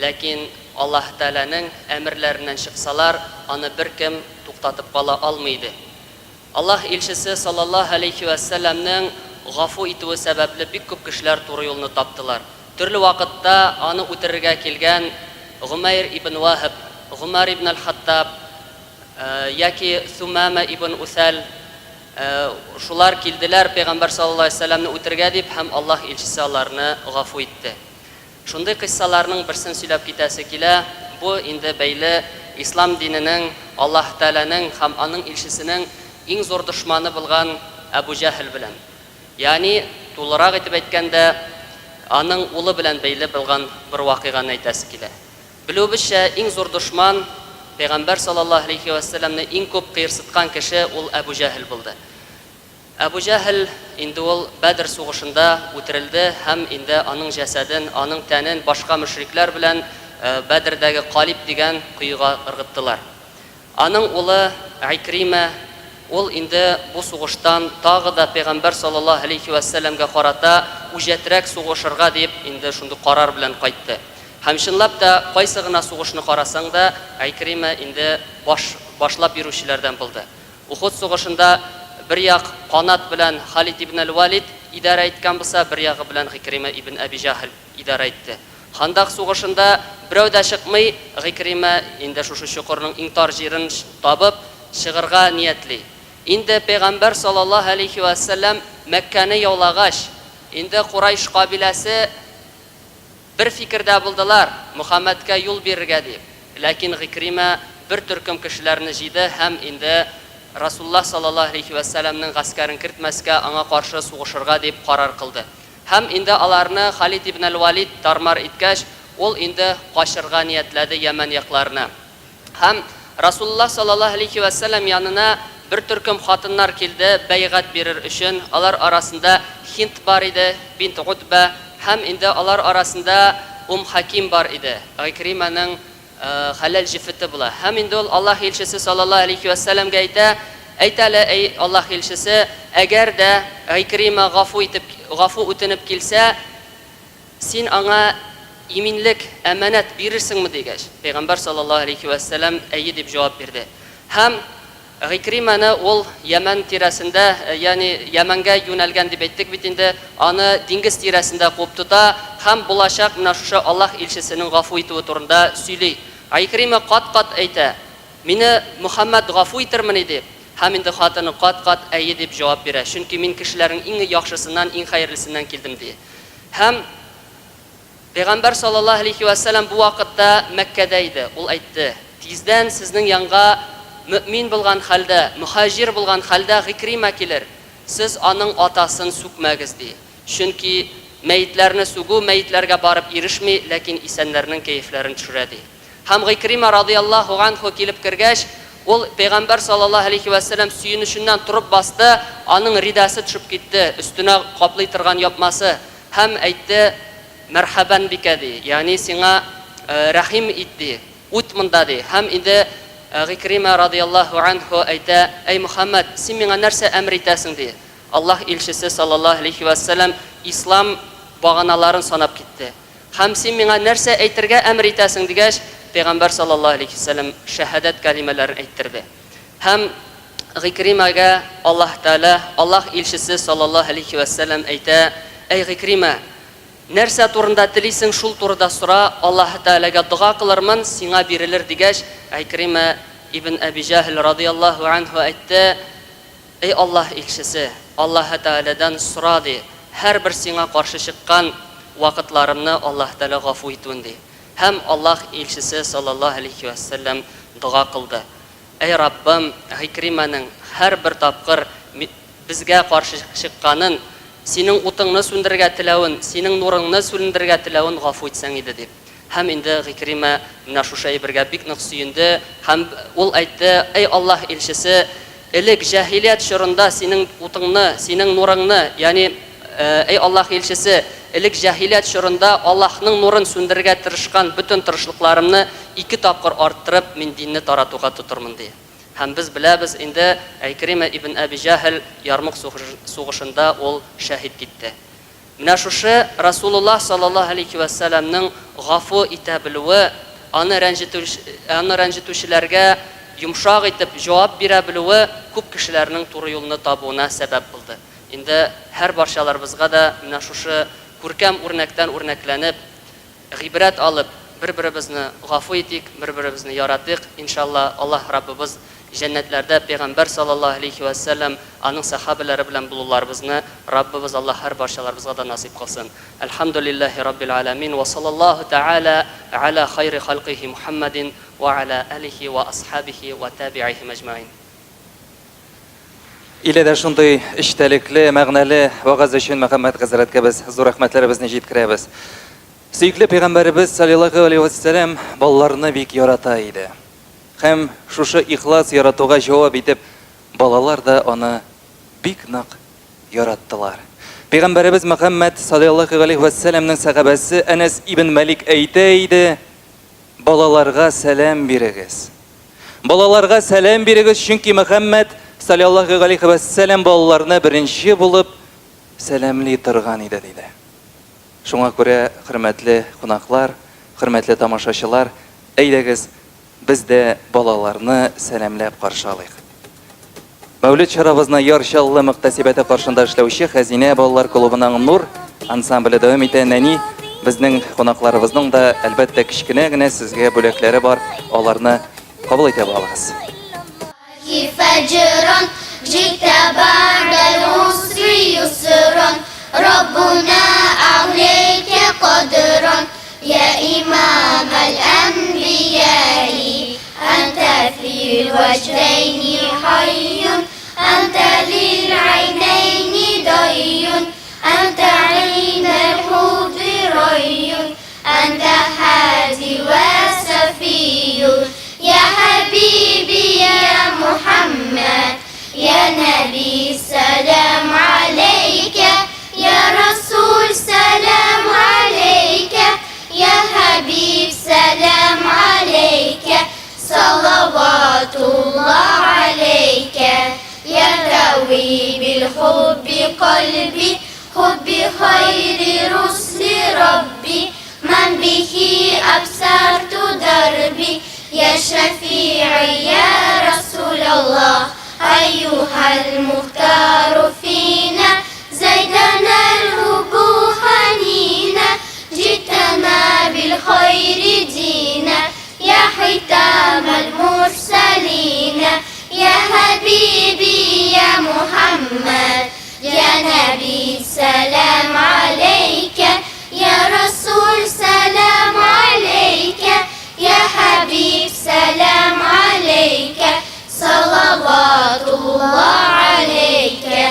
Ләкин Аллаһ Тәгаләнең әмерләреннән чыксалар, аны беркем туктатып кала алмый иде. Аллаһ илчесе саллаллаһу галәйһи вә сәлләмнең гафу итүе сәбәпле бик күп кешеләр туры юлны таптылар. Төрле вакытта аны үтерергә килгән Гомәйр ибн Ваһб, Гомәр ибн әл-Хаттаб яки Сүмамә ибн Үсәл, шулар килделәр пәйгамбәр саллаллаһу галәйһи вә сәлләмне үтерергә дип һәм Аллаһ илчесе аларны гафу итте. Шундый кыйссаларның берсен сөйләп китәсе килә, бу инде бәйле ислам диненең, Аллаһ Тәгаләнең һәм аның илчесенең иң зур дошманы булган Әбү Җәһел белән. Ягъни, тулырак итеп әйткәндә, аның улы белән бәйле булган бер вакыйганы әйтәсе килә. Белүебезчә, иң зур дошман, Пәйгамбәр салләллаһу галәйһи вә сәлләмне иң күп кыерсыткан кеше ул Әбү Җәһел булды. Әбү Җәһел инде ул Бәдер сугышында үтерелде һәм инде аның җәсәден, аның тәнен башка мөшрикләр белән Бәдердәге Калиб дигән коега ыргыттылар. Аның улы Гыйкримә, ул инде бу сугыштан тагы да пәйгамбәр салләллаһу галәйһи вә сәлләмгә карата үҗәтрәк сугышырга дип инде шундый карар белән кайтты. Һәм чынлап та кайсы гына сугышны карасаң да, Гыйкримә инде баш башлап йөрүчеләрдән булды. Ухуд сугышында бер як канат белән Халид ибн әл-Валид идарә иткән булса, бер ягы белән Гыйкримә ибн Әби Җаһел идарә итте. Хандак сугышында берәү дә чыкмый, Гыйкримә инде шушы чокырның иң тар җирен табып, чыгырга ниятли. Инде пәйгамбәр саллаллаһу галәйһи вә сәлләм Мәккәне яулагач, инде Курайш кабиләсе Бер фикердә булдылар, Мөхәммәдкә юл бирергә дип. Ләкин Гыйкримә бер төркем кешеләрне җыйды һәм инде Расулуллаһ саллаллаһу галәйһи вә сәлләмнең гаскәрен кертмәскә, аңа каршы сугышырга дип карар кылды. Һәм инде аларны Халид ибн әл-Валид тар-мар иткәч, ул инде качырга ниятләде Йәмән якларына. Һәм Расулуллаһ саллаллаһу галәйһи вә сәлләм янына бер төркем хатыннар килде бәйгать бирер өчен. Алар арасында Һинд бар иде, бинт Утбә, һәм инде алар арасында Ум Хәким бар иде, Гыйкримәнең хәләл җефете була. Һәм инде ул Аллаһ илчесе саллаллаһу галәйһи вә сәлләмгә әйтә, Әйт әле, әй Аллаһ илчесе, әгәр дә Гыйкримә гафу итеп, гафу үтенеп килсә, Син аңа иминлек, әманәт бирерсеңме? дигәч, Пәйгамбәр салләллаһу галәйһи вә сәлләм әйе дип җавап бирде. Һәм Гыйкримәне ул Йәмән тирәсендә, ягъни Йәмәнгә юнәлгән дип әйттек бит инде, аны диңгез тирәсендә куып тота һәм булачак менә шушы Аллаһ илчесенең гафу итүе турында сөйли. Гыйкримә кат-кат әйтә, Мине Мөхәммәд гафу итермени? дип. Һәм инде хатыны кат-кат әйе дип җавап бирә, чөнки мин кешеләрнең иң яхшысыннан, иң хәерлесеннән килдем, ди. Һәм Пәйгамбәр саллаллаһу алейһи вә сәлләм бу вакытта Мәккәдә иде. Ул әйтте, Тиздән сезнең янга мөэмин булган хәлдә, мөһаҗир булган хәлдә Гыйкримә килер. Сез аның атасын сүкмәгез, ди. Чөнки мәетләрне сүгү мәетләргә барып ирешми, ләкин исәннәрнең кәефләрен төшерә, ди. Һәм Гыйкрима радыйаллаһу ганһу килеп кергәч, ул, Пәйгамбәр саллаллаһу галәйһи вә сәлләм сөенеченнән торып басты, аның ридасы төшеп китте, өстенә каплый торган япмасы, һәм әйтте, Мәрхәбән бикә, ди, ягъни сиңа рәхим ит, ди, үт монда, ди. Һәм инде Гыйкрима радыйаллаһу ганһу әйтә, Әй Мөхәммәд, син миңа нәрсә әмер итәсең, ди. Аллаһ илчесе саллаллаһу галәйһи вә сәлләм ислам баганаларын санап китте. Һәм син миңа нәрсә әйтергә әмер итәсең? дигәч, Пәйгамбәр саллаллаһу галәйһи вә сәлләм шәһадәт кәлимәләрен әйттерде. Һәм Гыйкримәгә Аллаһ Тәгалә, Аллаһ илчесе саллаллаһу галәйһи вә сәлләм әйтә, Әй Гыйкримә! Нәрсә турында телисең, шул турыда сора, Аллаһы Тәгаләгә дога кылырмын, сиңа бирелер, дигәч, Гыйкримә ибн Әби Җәһел радыяллаһу анһу әйтте, Әй Аллаһ илчесе, Аллаһы Тәгаләдән сора, ди, һәрбер сиңа каршы чыккан вакытларымны Аллаһ Тәгалә гафу итүен, ди. Һәм Аллаһ илчесе, салләллаһу галәйһи вә сәлләм, дога кылды, Әй Раббым, Гыйкримәнең һәрбер тапкыр безгә каршы чыкканын, Синең утыңны сүндерергә теләвен, Синең нурыңны сүндерергә теләвен гафу итсәң иде, дип. Һәм инде Гыйкримә менә шушы әйбергә бик нык сөенде һәм ул әйтте, Әй Аллаһ илчесе, элек җаһилият чорында синең утыңны, синең нурыңны, ягъни, әй Аллаһ илчесе, элек җаһилият чорында Аллаһның нурын сүндерергә тырышкан бөтен тырышлыкларымны ике тапкыр арттырып, мин динне таратуга тотырмын, ди. Һәм без беләбез инде, Гыйкримә ибн Әби Җәһел Ярмук сугышында ул шәһид китте. Менә шушы Расулуллаһ саллаллаһу галәйһи вә сәлләмнең гафу итә белүе, аны аны рәнҗетүчеләргә йомшак итеп җавап бирә белүе күп кешеләрнең туры юлны табуына сәбәп булды. Инде һәр барчаларыбызга да менә шушы күркәм үрнәктән үрнәкләнеп, Гыйбрәт алып, бер-беребезне гафу итик, бер-беребезне яратыйк, иншалла, Аллаһ Раббыбыз җәннәтләрдә пәйгамбәр саллаллаһу галәйһи вә сәлләм, аның сәхабәләре белән булуларыбызны Раббыбыз Аллаһ һәрбарчаларыбызга да насыйп кылсын. Әлхәмдүлилләһи раббил галәмин вә саллаллаһу тәгалә галә хайри халкыйһи Мухәммәдин вә галә алихи вә асхабихи вә тәбигыйһим әҗмәгыйн. Илә дә шундый эчтәлекле, мәгънәле вәгазь өчен Мөхәммәд хәзрәткә без зур рәхмәтләребезне җиткерәбез. Сөекле пәйгамбәребез салләллаһу алейһи вә сәлләм балаларны бик ярата иде. Һәм шушы ихлас яратуга җавап итеп балалар да аны бик нык яраттылар. Пәйгамбәребез Мөхәммәд салләллаһу алейһи вә сәлләмнең сәхабәсе Әнәс ибн Мәлик әйтә иде, Балаларга сәлам бирегез. Балаларга сәлам бирегез, чөнки Мөхәммәд салләллаһу галәйһи вә сәлләм балаларны беренче булып сәламли торган иде, диде. Шуңа күрә, хөрмәтле кунаклар, хөрмәтле тамашачылар, әйдәгез, без дә балаларны сәламләп каршы алыйк. Мәүлет чарабызны Яр Чаллы мөхтәсибәте каршында эшләүче Хәзинә балалар клубының Нур ансамбле дәвам итә. Нәни безнең кунакларыбызның да, әлбәттә, кечкенә генә сезгә бүләкләре бар, аларны кабул итә алыгыз. Фәҗран җитә бәгъдәл усри юсран Раббуна алейкә кадран Я имам әл-әнбияи Әнтә фил вәҗдәйни хайюн, Әнтә лил гайнәйни дайюн, Әнтә гыйндәл худри райюн, Әнтә һади вә сәфиюн. Я хәбиби я Мухәммәд, Я нәби сәлам аләйкә, Я Расул сәлам аләйкә, Я Хәбиб сәлам аләйкә, Салаватуллаһ аләйкә, Я тәви бил хубби кальби, Хубби хайри русли Рабби, Ман бихи абсарту дарби, Я шәфигый я Расулаллаһ, Әйюһәл мухтару фина, Зәйдәнәл хуббу хәнина, Җиттәнә бил хайри динә, Я хитамәл мурсәлинә, Я хәбиби, я Мухәммәд, Я нәби, сәлам аләйкә, Я Расул, сәлам аләйкә, Я хәбиб, сәлам аләйкә, Салаватуллаһ аләйкә.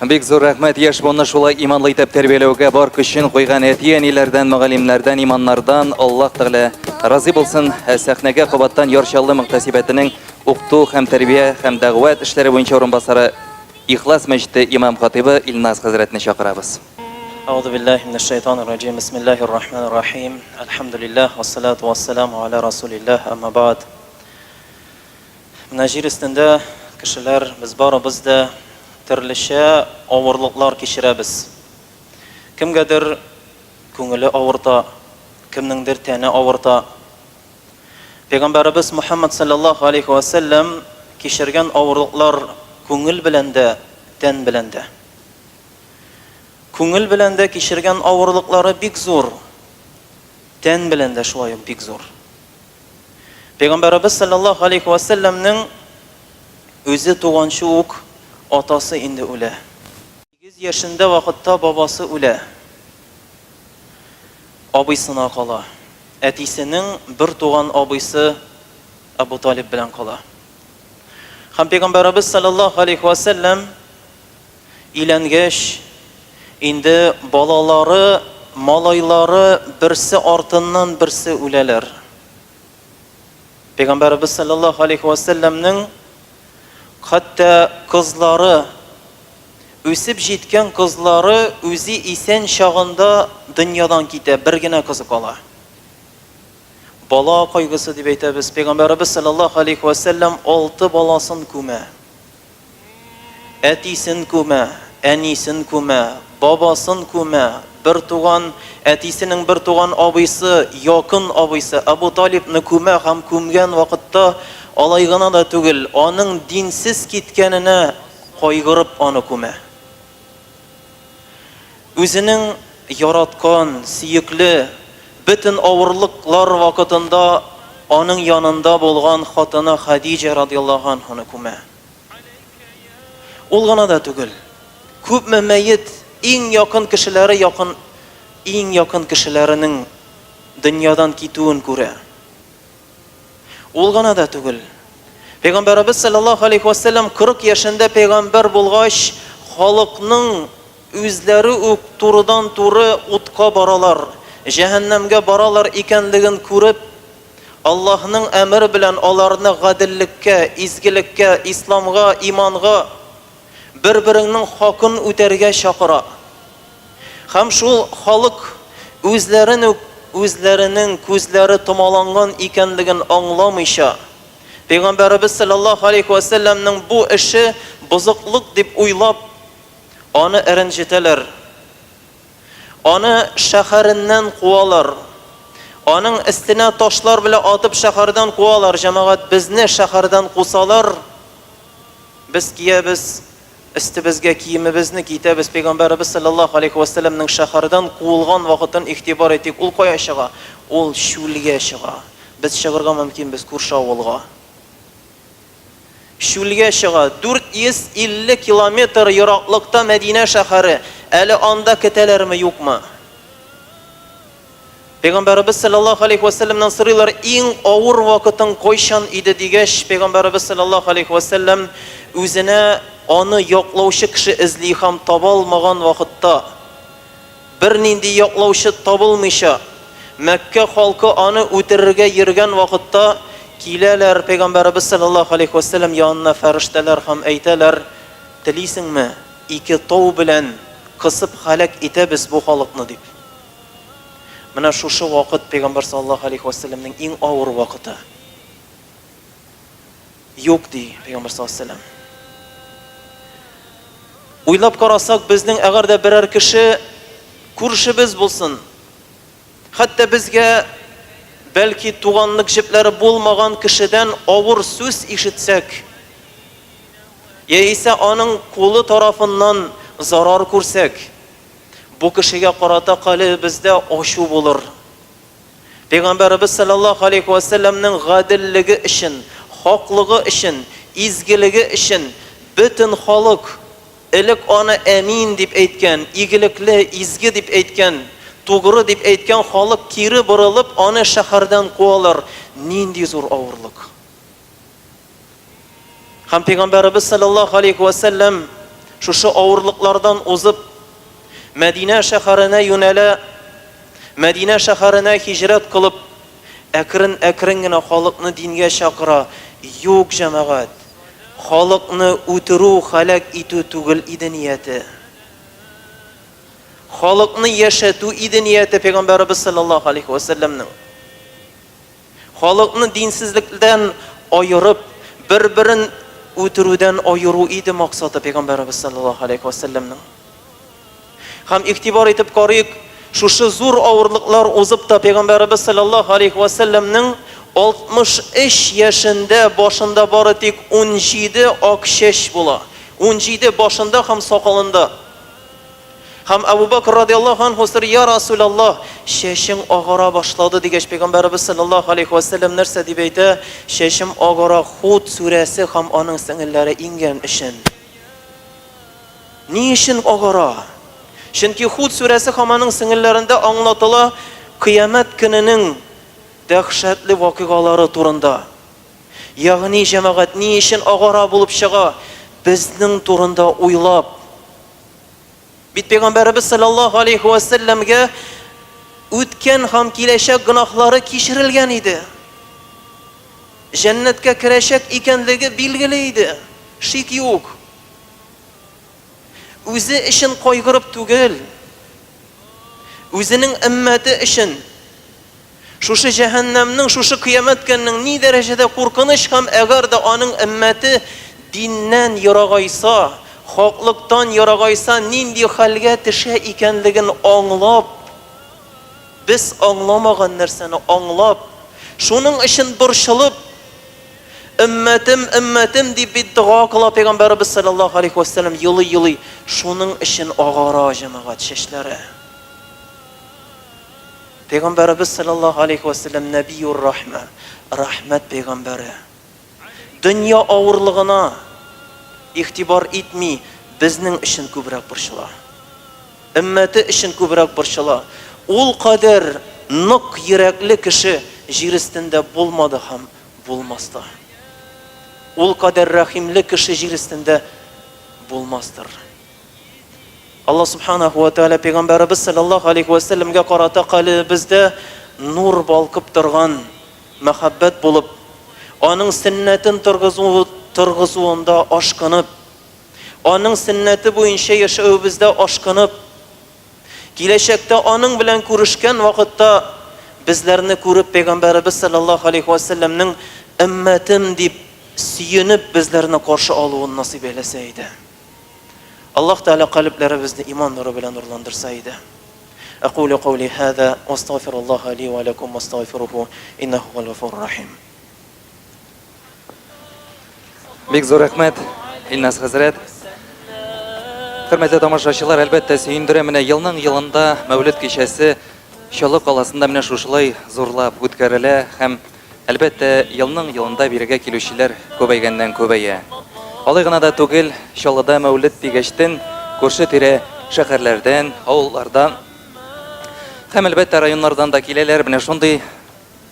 Бик зур рәхмәт яшь буынны шулай иманлы итеп тәрбияләүгә бар көчен куйган әти-әниләрдән, мөгаллимнәрдән, иманнардан Аллаһ Тәгалә разый булсын. Ә сәхнәгә кабаттан Яр Чаллы мөхтәсибәтенең укыту һәм тәрбия һәм дәгъват эшләре буенча урынбасары Ихлас мәчете имам-хатыйбы Илназ хәзрәтне чакырабыз. Әгъузу биллаһи минәш шайтанир раҗим. Бисмиллаһир рахманир рахим. Әлхәмдүлиллаһ, вассалату вассаламу аля расулиллаһ, әмма бәгъд. Менә җир өстендә кешеләр, без барыбыз да төрлечә авырлыклар кичерәбез. Кемгәдер күңеле авырта, кемнеңдер тәне авырта. Пәйгамбәребез Мухәммәд салләллаһу алейһи вә сәлләм кичергән авырлыклар күңел белән дә, тән белән дә. Күңел белән дә кичергән авырлыклары бик зур, тән белән дә шулай ук бик зур. Пәйгамбәребез салләллаһу алейһи вә сәлләмнең үзе туганчы ук атасы инде үлә. 8 яшендә вакытта бабасы үлә. Абыйсына кала. Әтисенең бертуган абыйсы Әбу Талиб белән кала. Һәм Пәйгамбәребез салләллаһу алейһи вә сәлләм Өйләнгәч, инде балалары, малайлары берсе артыннан берсе үләләр. Пәйгамбәребез салләллаһу алейһи вә сәлләмнең хәтта кызлары, үсеп җиткән кызлары үзе исән чагында дөньядан китә, бер генә кызы кала. Бала кайгысы дип әйтәбез. Пәйгамбәребез салләллаһу алейһи вә сәлләм алты баласын күмә. Әтисен күмә, әнисен күмә, бабасын күмә, бертуган әтисенең бертуган абыйсы, якын абыйсы Әбу Талибны күмә һәм күмгән вакытта алай гына да түгел, аның динсез киткәненә кайгырып аны күмә. Үзенең яраткан, сөекле, бөтен авырлыклар вакытында аның янында булган хатыны Хәдиҗә радыяллаһу анһаны күмә. Ул гына да түгел, күпме мәет иң якын кешеләре якын иң якын кешеләренең дөньядан китүен күрә. Ул гына да түгел, Пәйгамбәребез салләллаһу галәйһи вә сәлләм 40 яшендә пәйгамбәр булгач, халыкның үзләре үк турыдан-туры утка баралар, җәһәннәмгә баралар икәнлеген күреп, Аллаһның әмере белән аларны гаделлеккә, изгелеккә, исламга, иманга, бер-береңнең хакын үтәргә чакыра. Һәм шул халык үзләрен үк үзләренең күзләре томаланган икәнлеген аңламыйча, Пәйгамбәребез салләллаһу галәйһи вә сәлләмнең бу эше бозыклык дип уйлап, аны рәнҗетәләр. Аны шәһәреннән куалар. Аның өстенә ташлар белән атып шәһәрдән куалар. Җәмәгать, безне шәһәрдән кусалар, без киябез, өстебезгә киемебезне китәбез. Пәйгамбәребез салләллаһу галәйһи вә сәлләмнең шәһәрдән куылган вакытын игътибар итик. Ул кая чыга? Ул чүлгә чыга. Без чыгырга мөмкинбез күрше авылга. Чүлгә чыга. 450 километр ераклыкта Мәдинә шәһәре. Әле анда көтәләрме, юкмы? Пәйгамбәребез салләллаһу галәйһи вә сәлләмнән сорыйлар, иң авыр вакытың кайчан иде дигәч, пәйгамбәребез салләллаһу галәйһи вә сәлләм үзенә аны яклаучы кеше эзли һәм таба алмаган вакытта, Бернинди яклаучы табылмыйча, Мәккә халкы аны үтерергә йөргән вакытта, киләләр Пәйгамбәребез салләллаһу галәйһи вә сәлләм янына фәрештәләр һәм әйтәләр, Телисеңме, ике тау белән кысып һәлак итәбез бу халыкны, дип. Менә шушы вакыт Пәйгамбәр салләллаһу галәйһи вә сәлләмнең иң авыр вакыты. Юк, ди Пәйгамбәр саллаллаһу алейһи ва сәлләм. Уйлап карасак, безнең әгәр дә берәр кеше күршебез булсын, хәтта безгә бәлки туганлык җепләре булмаган кешедән авыр сүз ишетсәк, яисә аның кулы тарафыннан зарар күрсәк, бу кешегә карата калебебездә ачу булыр. Пәйгамбәребез салләллаһу галәйһи вә сәлләмнең гаделлеге өчен, хаклыгы өчен, изгелеге өчен бөтен халык элек аны әмин дип әйткән, игелекле, изге дип әйткән, тугры дип әйткән халык кире борылып аны шәһәрдән куалар. Нинди зур авырлык! Һәм Пәйгамбәребез салләллаһу галәйһи вә сәлләм шушы авырлыклардан узып, Мәдинә шәһәренә юнәлә, Мәдинә шәһәренә һиҗрәт кылып, әкрен-әкрен генә халыкны дингә чакыра. Юк, җәмәгать, халыкны үтерү, һәлак итү түгел иде нияте. Халыкны яшәтү иде нияте Пәйгамбәребез салләллаһу галәйһи вә сәлләмнең. Халыкны динсезлектән аерып, бер-берен үтерүдән аеру иде максаты Пәйгамбәребез салләллаһу галәйһи вә сәлләмнең. Һәм игътибар итеп карыйк, шушы зур авырлыклар узып та Пәйгамбәребез салләллаһу галәйһи вә сәлләмнең 63 яшендә башында бары тик 17 ак чәч була. 17 башында һәм сакалында. Һәм Әбу Бәкр радиаллаһу анһу сорый, Я Расулаллаһ, чәчең агара башлады, дигәч, Пәйгамбәребез салләллаһу галәйһи вә сәлләм нәрсә дип әйтә? Чәчем агара Худ сүрәсе һәм аның сеңелләре иңгән өчен. Ни өчен агара? Чөнки Худ сүрәсе һәм аның сеңелләрендә аңлатыла Кыямәт көненең дәһшәтле вакыйгалары турында. Ягъни, җәмәгать, ни өчен агара булып чыга? Безнең турында уйлап. Бит Пәйгамбәребез салләллаһу алейһи вә сәлләмгә үткән һәм киләчәк гөнаһлары кичерелгән иде. Җәннәткә керәчәк икәнлеге билгеле иде, шик юк. Үзе өчен кайгырып түгел, үзенең өммәте өчен Шушы җәһәннәмнең, шушы кыямәт көненең ни дәрәҗәдә куркыныч һәм әгәр дә аның өммәте диннән ерагайса, хаклыктан ерагайса, нинди хәлгә төшә икәнлеген аңлап, без аңламаган нәрсәне аңлап, шуның өчен борчылып, өммәтем, өммәтем дип бит дога кыла Пәйгамбәребез салләллаһу галәйһи вә сәлләм, елый-елый, шуның өчен агара җәмәгать чәчләре. Пәйгамбәребез салләллаһу галәйһи вә сәлләм нәбиюр рахмә, рәхмәт пәйгамбәре. Дөнья авырлыгына игътибар итми, безнең өчен күбрәк борчыла. Өммәте өчен күбрәк борчыла. Ул кадәр нык йөрәкле кеше җир өстендә булмады һәм булмас та. Ул кадәр рәхимле кеше җир өстендә булмастыр. Аллаһ Субханаху ва Тәгалә Пәйгамбәребез салләллаһу алейһи вә сәлләмгә карата калебебездә нур балкып торган мәхәббәт булып, аның сөннәтен торгызу торгызуында ашкынып, аның сөннәте буенча яшәвебездә ашкынып, киләчәктә аның белән күрешкән вакытта безләрне күреп Пәйгамбәребез салләллаһу алейһи вә сәлләмнең өммәтем дип сөенеп безләрне каршы алуын насыйп әйләсә иде. Аллаһ Тәгалә калебләребезне иман нуры белән нурландырса иде. Әкулю каули һаза ва астагфируллаһа ли ва ләкум вастагфируху иннәһу һувәл гафурур рахим. Бик зур рәхмәт, Илназ хәзрәт. Хөрмәтле тамашачылар, әлбәттә, сөендерә менә елның елында Мәүлет кичәсе Чаллы каласында менә шушылай зурлап үткәрелә һәм Әлбәттә, елның-елында бирегә килүчеләр күбәйгәннән-күбәя. Алай гына да түгел, Чаллыда Мәүлет дигәчтен, күрше-тирә шәһәрләрдән, авыллардан һәм, әлбәттә, районнардан да киләләр. Менә шундый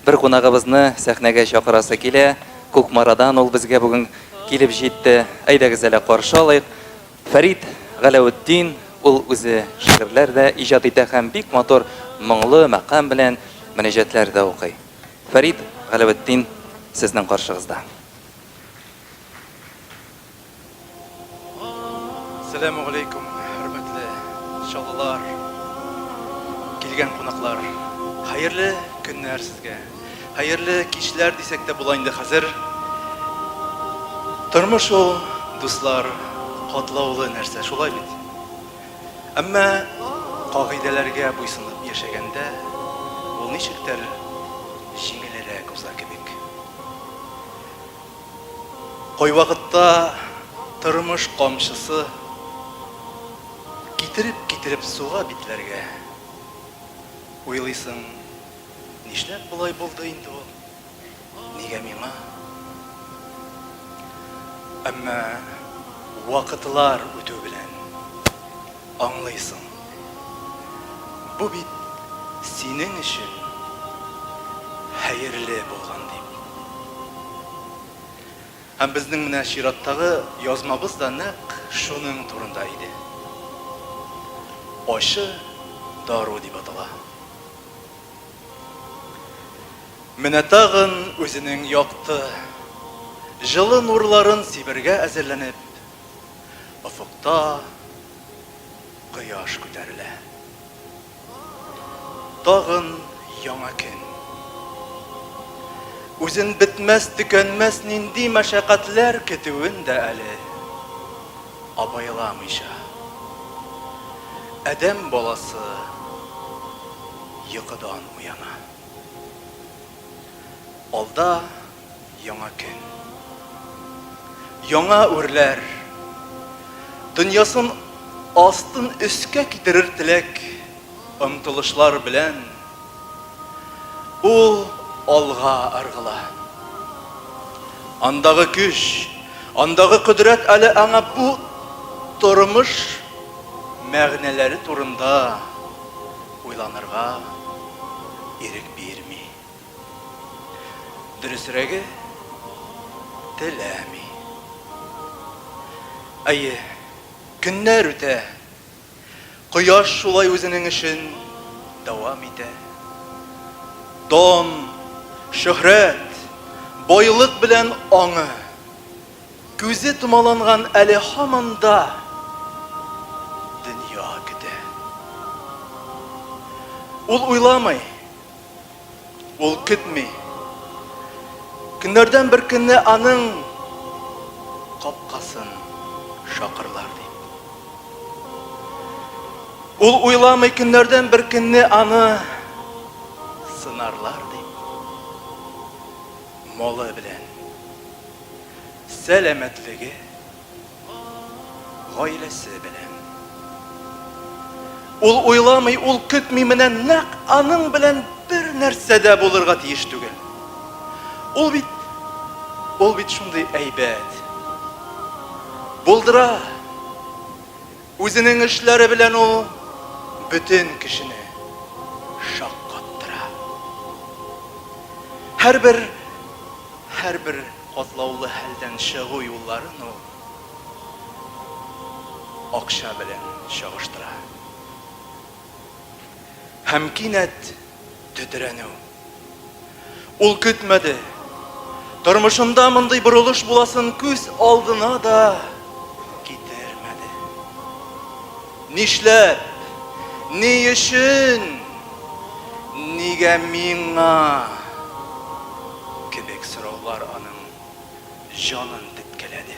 бер кунагыбызны сәхнәгә чакырасы килә. Кукмарадан ул безгә бүген килеп җитте. Әйдәгез әле каршы алыйк. Фәрит Галәветдин, ул үзе шигырьләр дә иҗат итә һәм бик матур моңлы мәкам белән мөнәҗәтләр дә укый. Фәрит Галәветдин сезнең каршыгызда. Сәләмүгаләйкүм, хөрмәтле чаллылар, килгән кунаклар. Хәерле көннәр сезгә. Хәерле кичләр дисәк тә була инде хәзер. Тормыш ул, дуслар, катлаулы нәрсә, шулай бит? Әмма кагыйдәләргә буйсынып яшәгәндә, ул ничектер җиңелерәк уза кебек. Кайвакытта тормыш камчысы китереп-китереп суга битләргә. Уйлыйсың, нишләп болай булды инде ул? Нигә миңа? Әмма вакытлар үтү белән аңлыйсың, бу бит синең өчен хәерле булган дип. Һәм безнең менә чираттагы язмабыз да нәкъ шуның турында иде. Ачы дару дип атала. Менә тагын үзенең якты, җылы нурларын сибергә әзерләнеп, офыкта кояш күтәрелә. Тагын яңа көн. Үзен бетмәс-төкәнмәс нинди мәшәкатьләр көтүен дә әле абайламыйча, адәм баласы йокыдан уяна. Алда яңа көн. Яңа үрләр. Дөньясын астын өскә китерер теләк, омтылышлар белән ул алга ыргыла. Андагы көч, андагы кодрәт әле аңа бу тормыш мәгънәләре турында уйланырга ирек бирми. Дөресрәге, теләми. Әйе, көннәр үтә. Кояш шулай үзенең эшен дәвам итә. Дан, шөһрәт, байлык белән аңы, Күзе томаланган әле һаман да дөнья көтә. Ул уйламый, ул көтми. Көннәрдән бер көнне аның капкасын шакырлар дип. Ул уйламый, көннәрдән бер көнне аны сынарлар дип. Малы белән. Сәламәтлеге, гаиләсе белән. Ул уйламый, ул көтми, менә нәкъ аның белән бер нәрсә дә булырга тиеш түгел. Ул бит, ул бит шундый әйбәт. Булдыра. Үзенең эшләре белән ул бөтен кешене шаккаттыра. Һәрбер, һәрбер. катлаулы хәлдән чыгу юлларын ул акча белән чагыштыра. Һәм кинәт тетрәнү. Ул көтмәде. Тормышында мондый борылыш буласын күз алдына да китермәде. Нишләп? Ни өчен? Нигә миңа? Кебек сораулар аның җанын теткәләде.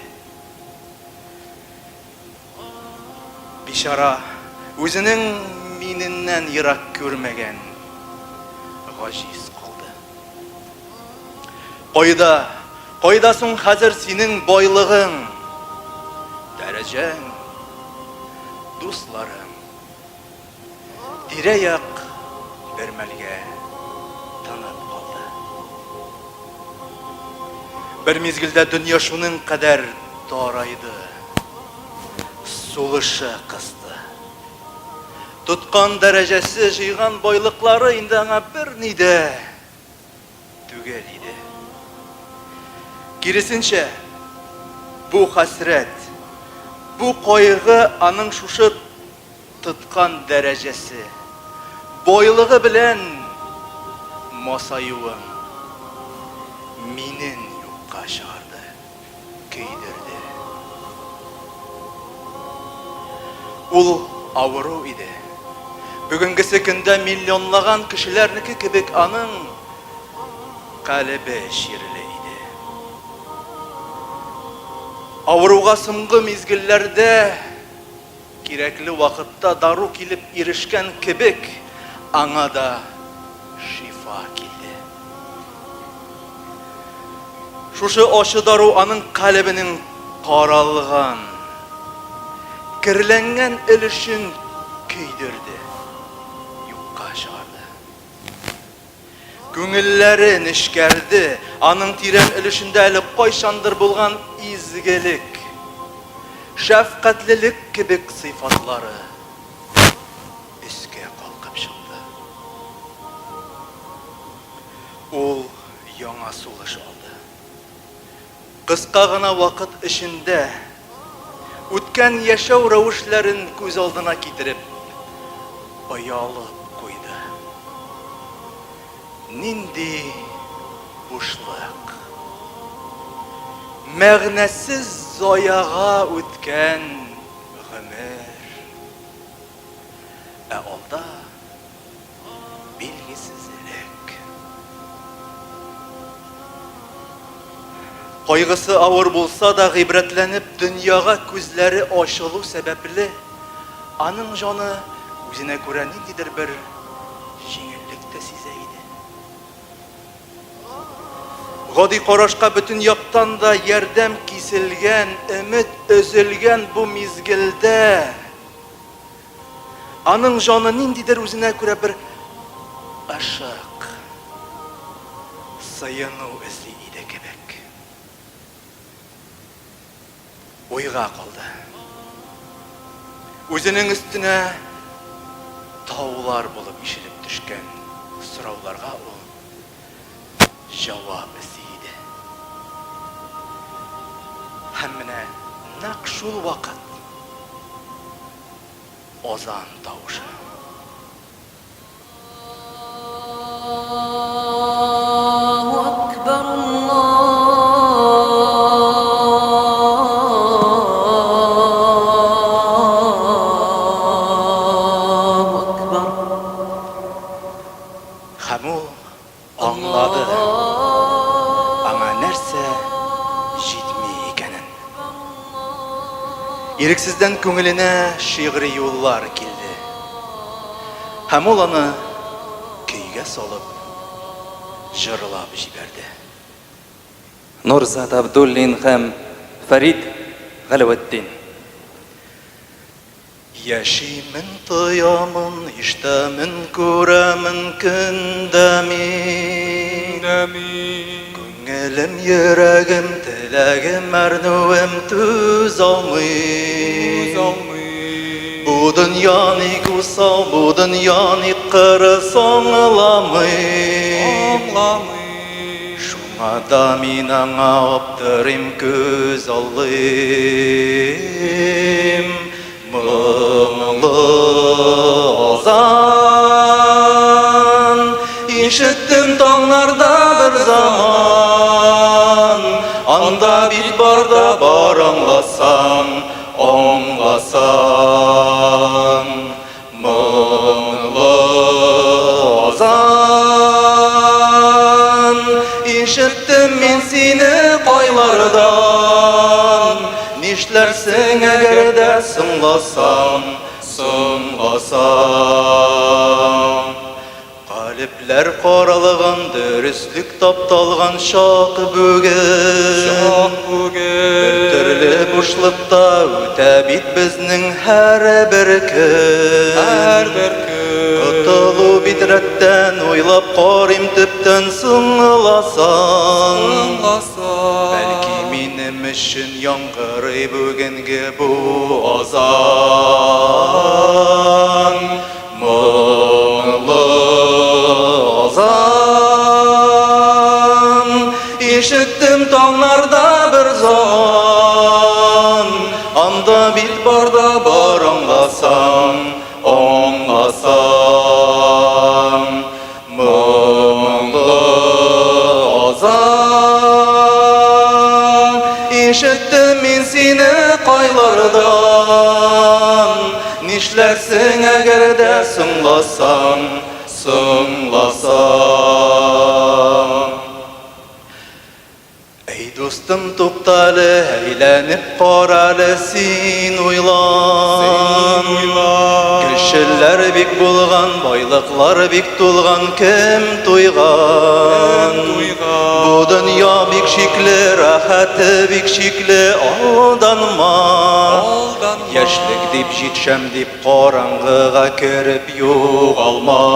Бичара, үзенең миненнән ерак күрмәгән, гаҗиз калды. Кайда, кайда соң хәзер синең байлыгың, дәрәҗәң, дусларың? Тирә-як бер мәлгә тынып калды. Бер мизгелдә дөнья шуның кадәр тарайды, сулышы кысты. Тоткан дәрәҗәсе, җыйган байлыклары инде аңа берни дә түгел иде. Киресенчә, бу хәсрәт, бу кайгы аның шушы тоткан дәрәҗәсе, байлыгы белән масаюын минен юкка чыгарды, көйдерде. Ул авыру иде. Бүгенгесе көндә миллионлаган кешеләрнеке кебек аның калебе чирле иде. Авыруга соңгы мизгелләрдә Кирәкле вакытта дару килеп ирешкән кебек, аңа да шифа килде. Шушы ачы дару аның калебенең каралган, керләнгән өлешен көйдерде, юкка чыгарды. Күңелләре нечкәрде, аның тирән өлешендә әле кайчандыр булган изгелек, шәфкатьлелек кебек сыйфатлары өскә калкып чыкты. Ул яңа сулыш алды. Кыска гына вакыт эчендә үткән яшәү рәвешләрен күз алдына китереп, оялып куйды. Нинди бушлык! Мәгънәсез заяга үткән гомер! Ә алда Билгесезлек. Кайгысы авыр булса да, гыйбрәтләнеп дөньяга күзләре ачылу сәбәпле, аның җаны үзенә күрә ниндидер бер җиңеллек тә сизә иде. Гади карашка бөтен яктан да ярдәм киселгән, өмет өзелгән бу мизгелдә Аның җаны ниндидер үзенә күрә бер ышык, сыену эзли иде кебек. Уйга калды. Үзенең өстенә таулар булып ишелеп төшкән сорауларга ул җавап эзли иде. Һәм менә нәкъ шул вакыт азан тавышы. Аллаһу акбар, Аллаһу акбар. Һәм ул Аңлады, аңа нәрсә җитми икәнен. Ирексездән күңеленә шигъри юллар килде. Һәм ул аны көйгә салып җырлап җибәрде. Нурзат Абдуллин һәм Фәрит Галәветдин. Яшимен, тоямын, ишетәмен, күрәмен көн дә мин. Күңелем, йөрәгем, теләгем, әрнүем түзалмый. Бу дөнья ник усал, бу дөнья ник кырыс, аңламыйм. Шуңа да мин аңа аптырыйм, күз аллыйм. Моңлы азан ишеттем таңнарда бер заман. Анда бит бар да бар аңласаң, аңласаң. Моңлы азан ишеттем мин сине кайлардан. Нишләрсең әгәр дә соңласаң, соңласаң? Калебләр каралган, дөреслек тапталган чак бүген. Чак бүген. Бер төрле бушлыкта үтә бит безнең һәрбер көн. Һәрбер көн. Котылу бит рәттән, уйлап карыйм төптән соңласаң. Соңласаң. Бәлки минем өчен яңгырый бүгенге бу азан. Моңлы азан ишеттем таңнарда бер заман. Анда бит бар да бар аңласаң, аңласаң. Моңлы азан ишеттем мин сине кайлардан. Нишләрсең әгәр дә соңласаң, соңласаң? Әй, дустым, туктале, әйләнеп карале, син уйлан. Кешеләр бик булган, байлыклар бик тулган, кем туйган? Бу дөнья бик шикле, рәхәте бик шикле, алданма. Яшьлек дип җитшәм дип караңгыга кереп югалма.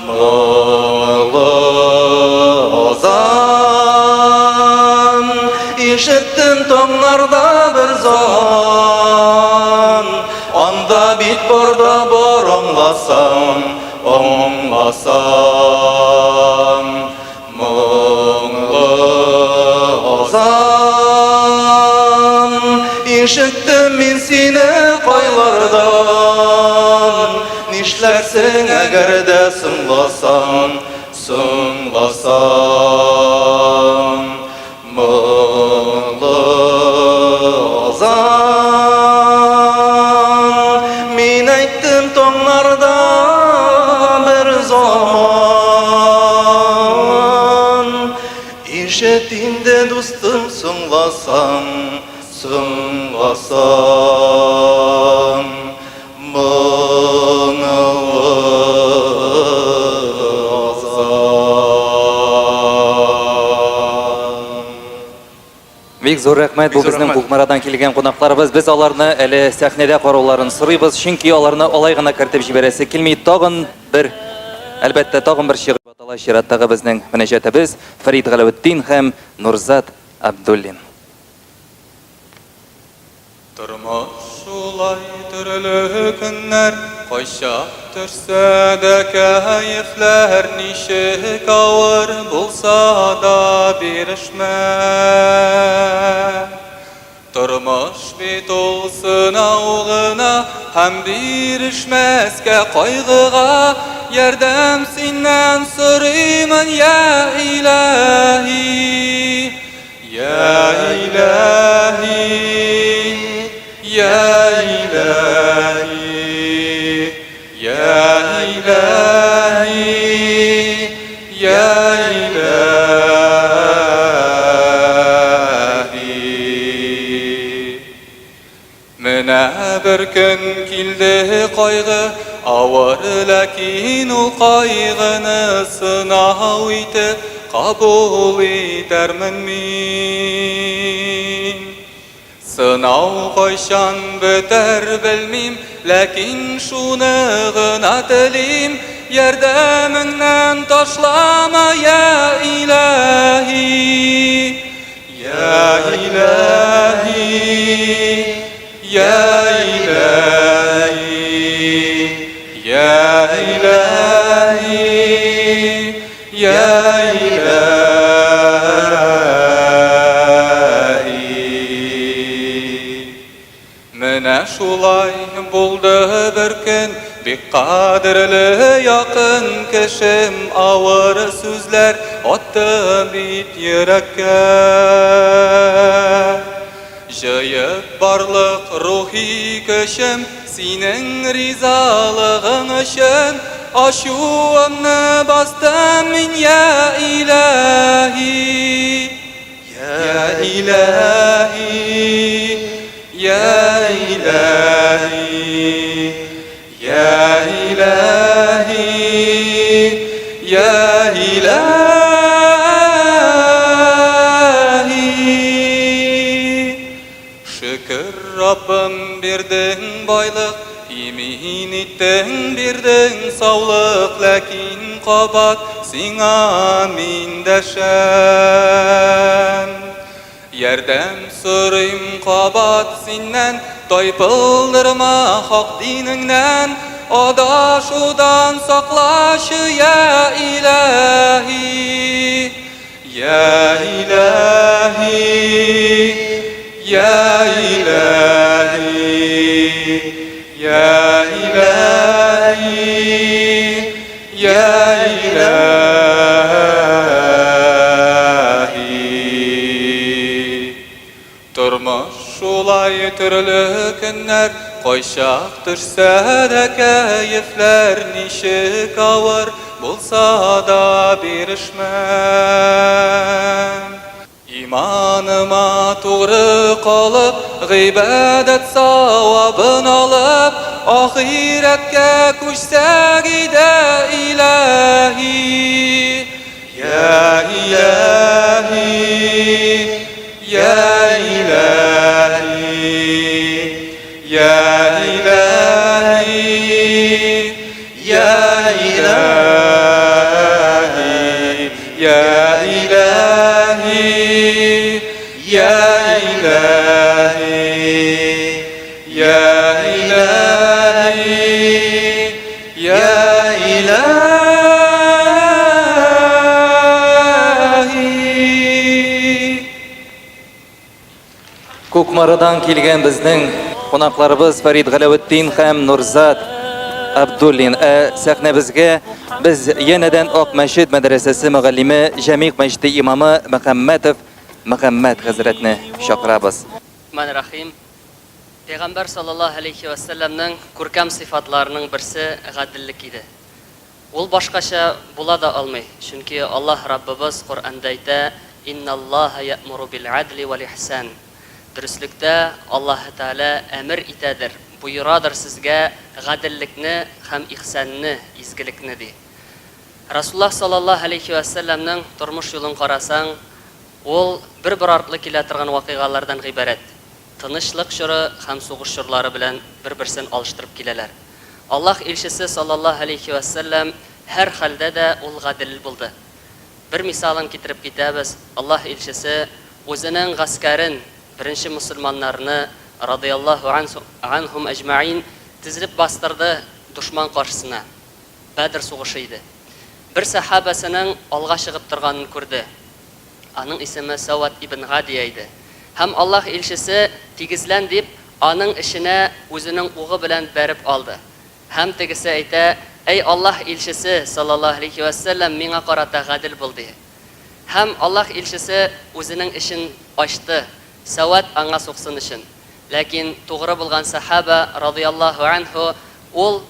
Моңлы азан ишеттем таңнарда бер заман. Анда бит бар да бар аңласаң, аңласаң. Моңлы азан ишеттем мин сине кайлардан. Нишләрсең әгәр дә соңласаң, соңласаң? Моңлы азан мин әйттем таңнарда бер заман. Ишет инде, дустым, соңласаң, соңласаң. Моңлы азан. Бик зур рәхмәт, бу безнең Кукмарадан килгән кунакларыбыз. Без аларны әле сәхнәдә карауларын сорыйбыз, чөнки аларны алай гына кертеп җибәрәсе килми. Тагын бер, әлбәттә, тагын бер шигырь атала чираттагы безнең мөнәҗәтебез Фәрит Галәветдин һәм Нурзат Абдуллин. Тормыш шулай төрле көннәр, Кайчак төшсә дә кәефләр, Ничек авыр булса да бирешмә. Тормыш бит ул сынау гына, Һәм бирешмәскә кайгыга, Ярдәм синнән сорыймын, йа Илаһи! Йа Илаһи, йа Илаһи, йа Илаһи, йа Илаһи. Менә бер көн килде кайгы, авыр, ләкин ул кайгыны сынау итеп кабул итәрмен мин. Сынау кайчан бетәр белмим, ләкин шуны гына телим, ярдәмеңнән ташлама, я Илаһи. Я Илаһи, Я Илаһи, Я Илаһи, Я бер көн бик кадерле якын кешем авыр сүзләр атты бит йөрәккә. Җыеп барлык рухи көчем синең ризалыгың өчен ачуымны бастым мин, йа Илаһи, йа Илаһи, йа Илаһи, йа Илаһи, йа Илаһи. Шөкер, Раббым, бирдең байлык, имин иттең, бирдең саулык, ләкин кабат сиңа мин дәшәм. Ярдәм сорыйм кабат синнән, тайпылдырма хак динеңнән, адашудан саклачы, йа Илаһи! Йа Илаһи, йа Илаһи, йа Илаһи, йа Илаһи. Тормыш шулай төрле көннәр, кайчак төшсә дә кәефләр, ничек авыр булса да бирешмәм. Иманыма тугры калып, гыйбадәт савабын алып, ахирәткә күчсәк иде, Илаһи. Йа Илаһи, йа Илаһи, йа Илаһи, йа Илаһи, йа Илаһи, йа Илаһи, йа Илаһи, Йа Илаһи! Кукмарадан килгән безнең кунакларыбыз Фәрид Галәветдин һәм Нурзат Абдуллин. Ә сәхнәбезгә без янәдән Ак мәчет мәдрәсәсе мөгаллиме, Җәмигъ мәчете имамы Мөхәммәтов Мөхәммәт хәзрәтне чакырабыз. Рахман-Рахим. Пәйгамбәр саллаллаһу галәйһи вә сәлләмнең күркәм сыйфатларының берсе гаделлек иде. Ул башкача була да алмый, чөнки Аллаһ Раббыбыз Коръәндә әйтә, Инналлаһа яэмуру бил-гадли вәл-ихсан. Дөреслектә, Аллаһы Тәгалә әмер итәдер, боерадыр сезгә гаделлекне һәм ихсанны, изгелекне, ди. Расуллаһ саллаллаһу галәйһи вә сәлләмнең тормыш юлын карасаң, ул бер-бер артлы килә торган вакыйгалардан гыйбарәт. Тынычлык чоры һәм сугыш чорлары белән бер-берсен алыштырып киләләр. Аллаһ илчесе саллаллаһу галәйһи вә сәлләм һәр хәлдә дә ул гадел булды. Бер мисалын китереп китәбез, Аллаһ илчесе үзенең гаскәрен, беренче мөселманнарны, радыяллаһу анһум әҗмәгыйн, тезелеп бастырды дошман каршысына. Бәдр сугышы иде. Бер сәхабәсенең алга чыгып торганын күрде. Аның исеме Сәвад ибн Гадия иде. Һәм Аллаһ илчесе, Тигезлән, дип, аның эченә үзенең угы белән бәреп алды. Һәм тегесе әйтә, Әй Аллаһ илчесе, саллаллаһу галәйһи вә сәлләм, миңа карата гадел бул, ди. Һәм Аллаһ илчесе үзенең эчен ачты, Сәвад аңа суксын өчен. Ләкин тугры булган сәхаба, радыяллаһу анһу, ул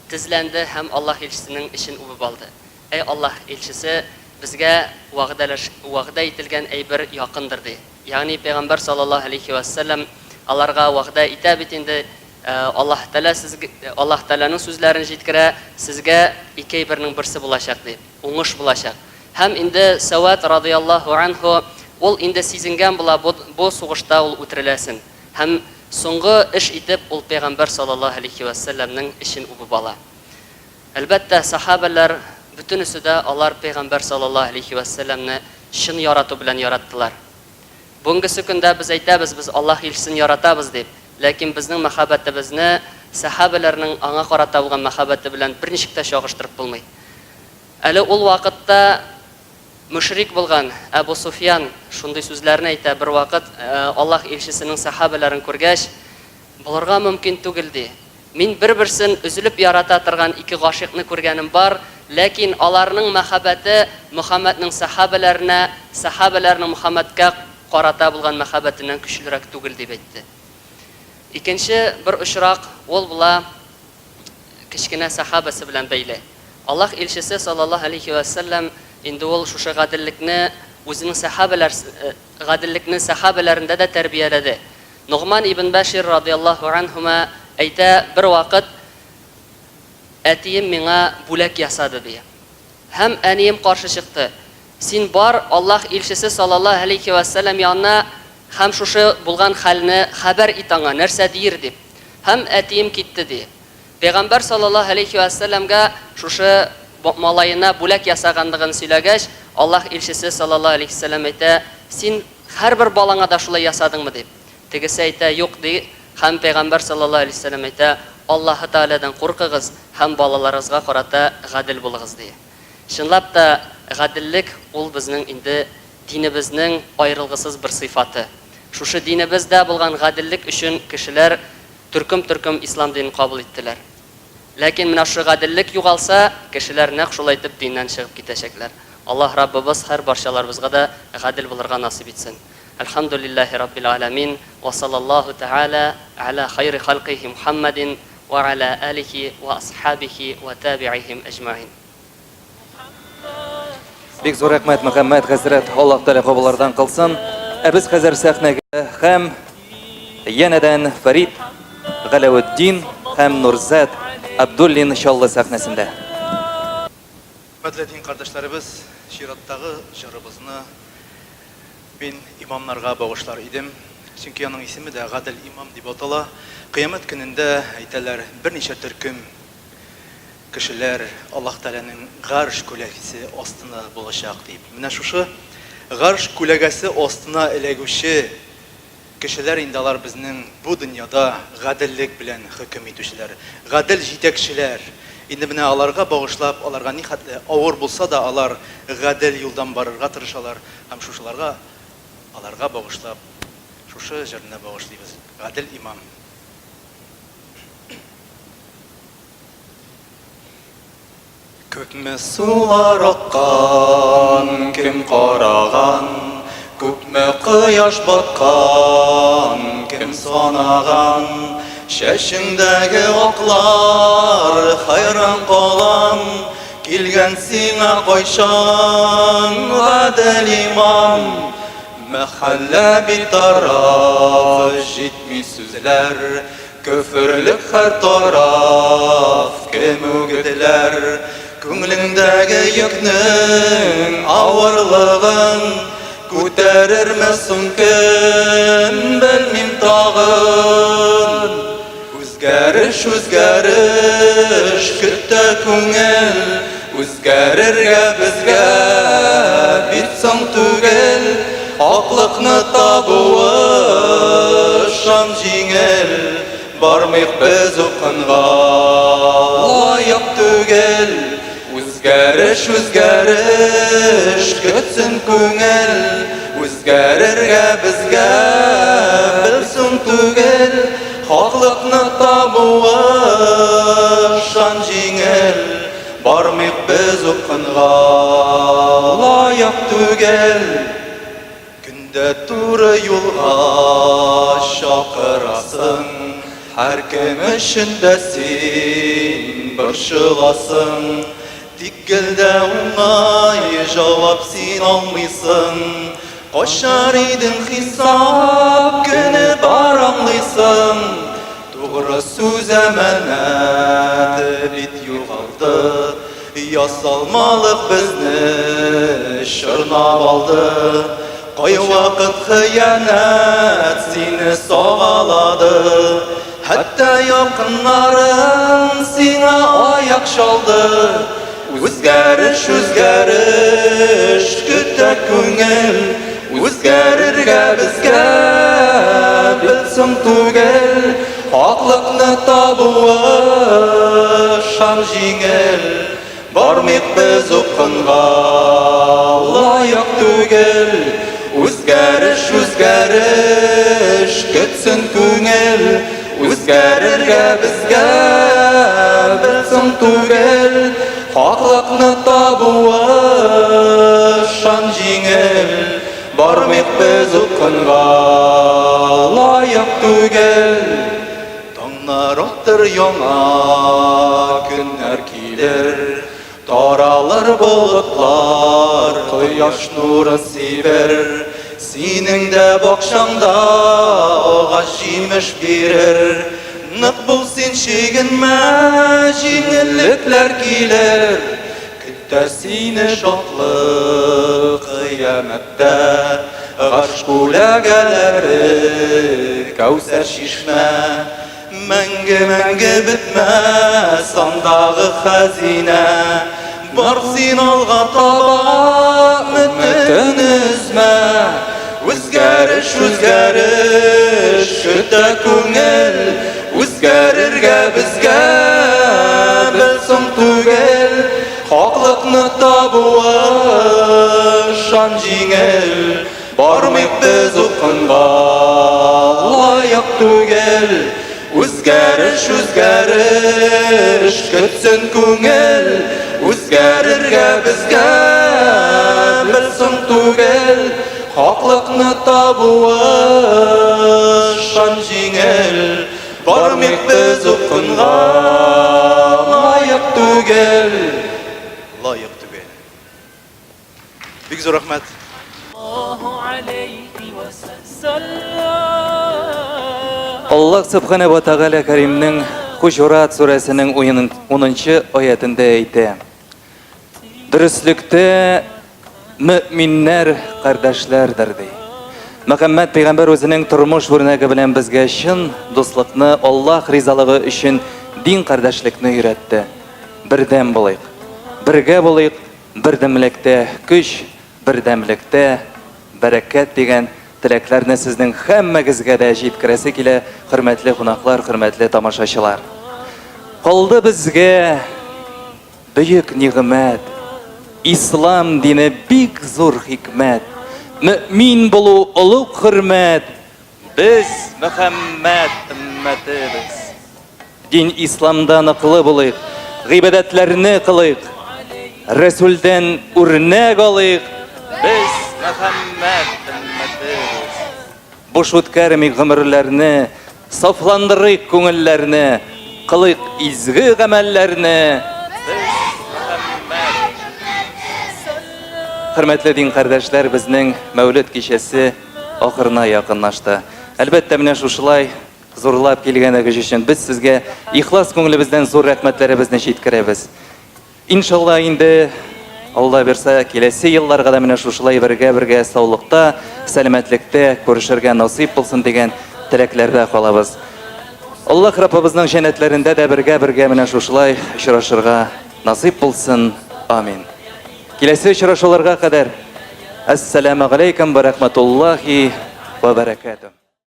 тезләнде һәм Аллаһ илчесенең эчен үбеп алды. Әй Аллаһ илчесе, безгә вәгъдәләш, вәгъдә ителгән әйбер якындыр, ди. Ягъни пәйгамбәр саллаллаһу галәйһи вә сәлләм аларга вәгъдә итә бит инде, Аллаһ Тәгалә сезг, Аллаһ Тәгаләнең сүзләрен җиткерә, сезгә ике әйбернең берсе булачак, ди, уңыш булачак. Һәм инде Сәвад радыяллаһу анһу, ул инде сизенгән була, бу, бу сугышта ул үтереләсен. Һәм соңгы эш итеп ул пәйгамбәр саллаллаһу галәйһи вә сәлләмнең эчен үбеп ала. Әлбәттә, сәхабәләр бөтенесе дә алар пәйгамбәр саллаллаһу галәйһи вә сәлләмне чын ярату белән яраттылар. Бүгенгесе көндә без әйтәбез, без Аллаһ илчесен яратабыз дип, ләкин безнең мәхәббәтебезне сәхабәләрнең аңа карата булган мәхәббәте белән берничек тә чагыштырып булмый. Әле ул вакытта мөшрик булган Әбу Суфьян шундый сүзләрне әйтә, бервакыт Аллаһ илчесенең сәхабәләрен күргәч, Булырга мөмкин түгел, ди. Мин бер-берсен өзелеп ярата торган ике гашыйкны күргәнем бар, ләкин аларның мәхәббәте Мөхәммәднең сәхабәләренә, сәхабәләрнең Мөхәммәдкә карата булган мәхәббәтеннән көчлерәк түгел, дип әйтте. Икенче бер очрак, ул була кечкенә сәхабәсе белән бәйле. Аллаһ илчесе саллаллаһу алейһи вә сәлләм инде ул шушы гаделлекне үзенең сәхабәләр гаделлекне сәхабәләрендә дә тәрбияләде. Ногман ибн Бәшир радыяллаһу анһума әйтә, Бервакыт әтием миңа бүләк ясады, ди. Һәм әнием каршы чыкты, Син бар, Аллаһ илчесе саллаллаһу галәйһи вә сәлләм янына һәм шушы булган хәлне хәбәр ит аңа, нәрсә диер, дип. Һәм әтием китте, ди. Пәйгамбәр саллаллаһу галәйһи вә сәлләмгә шушы малаена бүләк ясаганлыгын сөйләгәч, Аллаһ илчесе саллаллаһу галәйһи вә сәлләм әйтә, Син Һәрбер балаңа да шулай ясадыңмы? дип. Тегесе әйтә, Юк, ди. Һәм Пәйгамбәр саллаллаһу галәйһи ва сәлләм әйтә, Аллаһы Тәгаләдән куркыгыз һәм балаларыгызга карата гадел булыгыз, ди. Чынлап та, гаделлек ул безнең инде динебезнең аерылгысыз бер сыйфаты. Шушы динебездә булган гаделлек өчен кешеләр төркем-төркем ислам динен кабул иттеләр. Ләкин менә шушы гаделлек югалса, кешеләр нәкъ шулай итеп диннән чыгып китәчәкләр. Аллаһ Раббыбыз һәр барчаларыбызга да гадел булырга насыйп итсен. Әлхәмдүлилләһи Раббил галәмин, вә саллаллаһу тәгалә галә хайри халкыйһи Мухәммәдин вә галә алихи вә асхабихи вә тәбигыйһим әҗмәгыйн. Бик зур рәхмәт, Мөхәммәт хәзрәт, Аллаһ Тәгалә кабуллардан кылсын. Ә без хәзер сәхнәгә һәм янәдән Фәрид Галәветдин һәм Нурзат Абдуллин Чаллы сәхнәсендә. Хөрмәтле дин кардәшләребез, чираттагы җырыбызны мин имамнарга багышлар идем. Чөнки аның исеме дә Гадел имам дип атала. Кыямәт көнендә, әйтәләр, берничә төркем Кешеләр Аллаһ Тәгаләнең Гарш күләгәсе астында булачак, дип. Менә шушы Гарш күләгәсе астына эләгүче кешеләр инде алар безнең бу дөньяда гаделлек белән хөкем итүчеләр, гадел җитәкчеләр. Инде менә аларга багышлап, аларга нихәтле авыр булса да, алар гадел юлдан барырга тырышалар һәм шушыларга, аларга багышлап, шушы җырны багышлыйбыз, Гадел имам. Күпме сулар аккан, кем караган, Күпме кояш баткан, кем санаган? Чәчеңдәге аклар, хәйран калам, Килгән сиңа кайчан, гадел имам? Мәхәллә битараф, җитми сүзләр, Көферлек һәр тараф, кем үгетләр? Күңлеңдәге йөкнең авырлыгын Күтәрерме соң кем, белмим тагын. Үзгәреш, үзгәреш көтә күңел, Үзгәрергә безгә бит соң түгел, Аклыкны табуы шам җиңел, Бармыйк без упкынга, лаек түгел. Үзгәреш, үзгәреш көтсен күңел, Үзгәрергә безгә бер соң түгел, Хаклыкны табуы шан җиңел, Бармыйк без упкынга, лаек түгел. Көндә туры юлга чакырасың, Һәркем өчен дә син борчыласың. Тик гел дә уңай җавап син алмыйсың. Качар идең хисап көне бар аңлыйсың. Тугры сүз әманәт бит югалды. Ясалмалык безне чорнап алды. Кайвакыт хыянәт сине сагалады. Хәтта якыннарың сиңа аяк чалды. Үзгәреш, үзгәреш көтә күңел, Үзгәрергә безгә бит соң түгел. Хаклыкны табуы шам җиңел, Бармыйк без упкынга, лаек түгел. Үзгәреш, үзгәреш көтсен күңел. Үзгәрергә безгә бер соң түгел, Хаклыкны табуы шан җиңел, Бармыйк без упкынга, лаек түгел. Таңнар атыр яңа көннәр килер, Таралыр болытлар, кояш нурын сибер. Синең дә бакчаңда агач җимеш бирер. Нык бул син, чигенмә, җиңеллекләр килер. Көтә сине шатлык кыямәттә, Гарш күләгәләре, Кәүсәр чишмә. Мәңге-мәңге бетмәс андагы хәзинә. Бар син алга таба, өметен өзмә. Үзгәреш, үзгәреш көтә күңел. Үзгәрергә безгә бер соң түгел. Хаклыкны табуы шан җиңел. Бармыйк без упкынга, лаек түгел. Үзгәреш, үзгәреш көтсен күңел. Үзгәрергә безгә бер соң түгел. Хаклыкны табуы шан җиңел. Бармыйк без упкынга, лаек түгел. Лаек түгел. Бик зур рәхмәт. Аллаһ Сүбхәнә вә Тәгалә Кәримнең Хуҗурат сүрәсенең унынчы аятендә әйтә. Дөреслектә мөэминнәр кардәшләрдер, ди. Мөхәммәд пәйгамбәр үзенең тормыш үрнәге белән безгә чын дуслыкны, Аллаһ ризалыгы өчен дин кардәшлекне өйрәтте. Бердәм булыйк, бергә булыйк, Бердәмлектә көч, бердәмлектә бәрәкәт дигән теләкләрне сезнең һәммәгезгә дә җиткерәсе килә, хөрмәтле кунаклар, хөрмәтле тамашачылар. Калды безгә бөек нигъмәт, Ислам дине бик зур хикмәт. Мөэмин булу олуг хөрмәт, Без Мөхәммәд өммәтебез. Дин исламда ныклы булыйк, гыйбадәтләрне кылыйк. Рәсүлдән үрнәк алыйк. Без Мөхәммәд өммәтебез. Буш үткәрмик гомерләрне, сафландырыйк күңелләрне, кылыйк изге гамәлләрне. Без Мөхәммәд. Хөрмәтле дин кардәшләр, безнең Мәүлид кичәсе ахырына якынлашты. Әлбәттә, менә шушылай зурлап килгәнегез өчен без сезгә ихлас күңелебездән зур рәхмәтләребезне җиткерәбез. Иншалла инде Алла бирсә, киләсе елларга да менә шушылай бергә-бергә саулыкта, сәламәтлектә күрешергә насыйп булсын дигән теләкләрдә калабыз. Аллаһ Раббыбызның җәннәтләрендә дә бергә-бергә менә шушылай очрашырга насыйп булсын. Амин. Киләсе очрашуларга кадәр. Әссәламәгаләйкем вә рәхмәтуллаһи вә бәрәкәтүһ.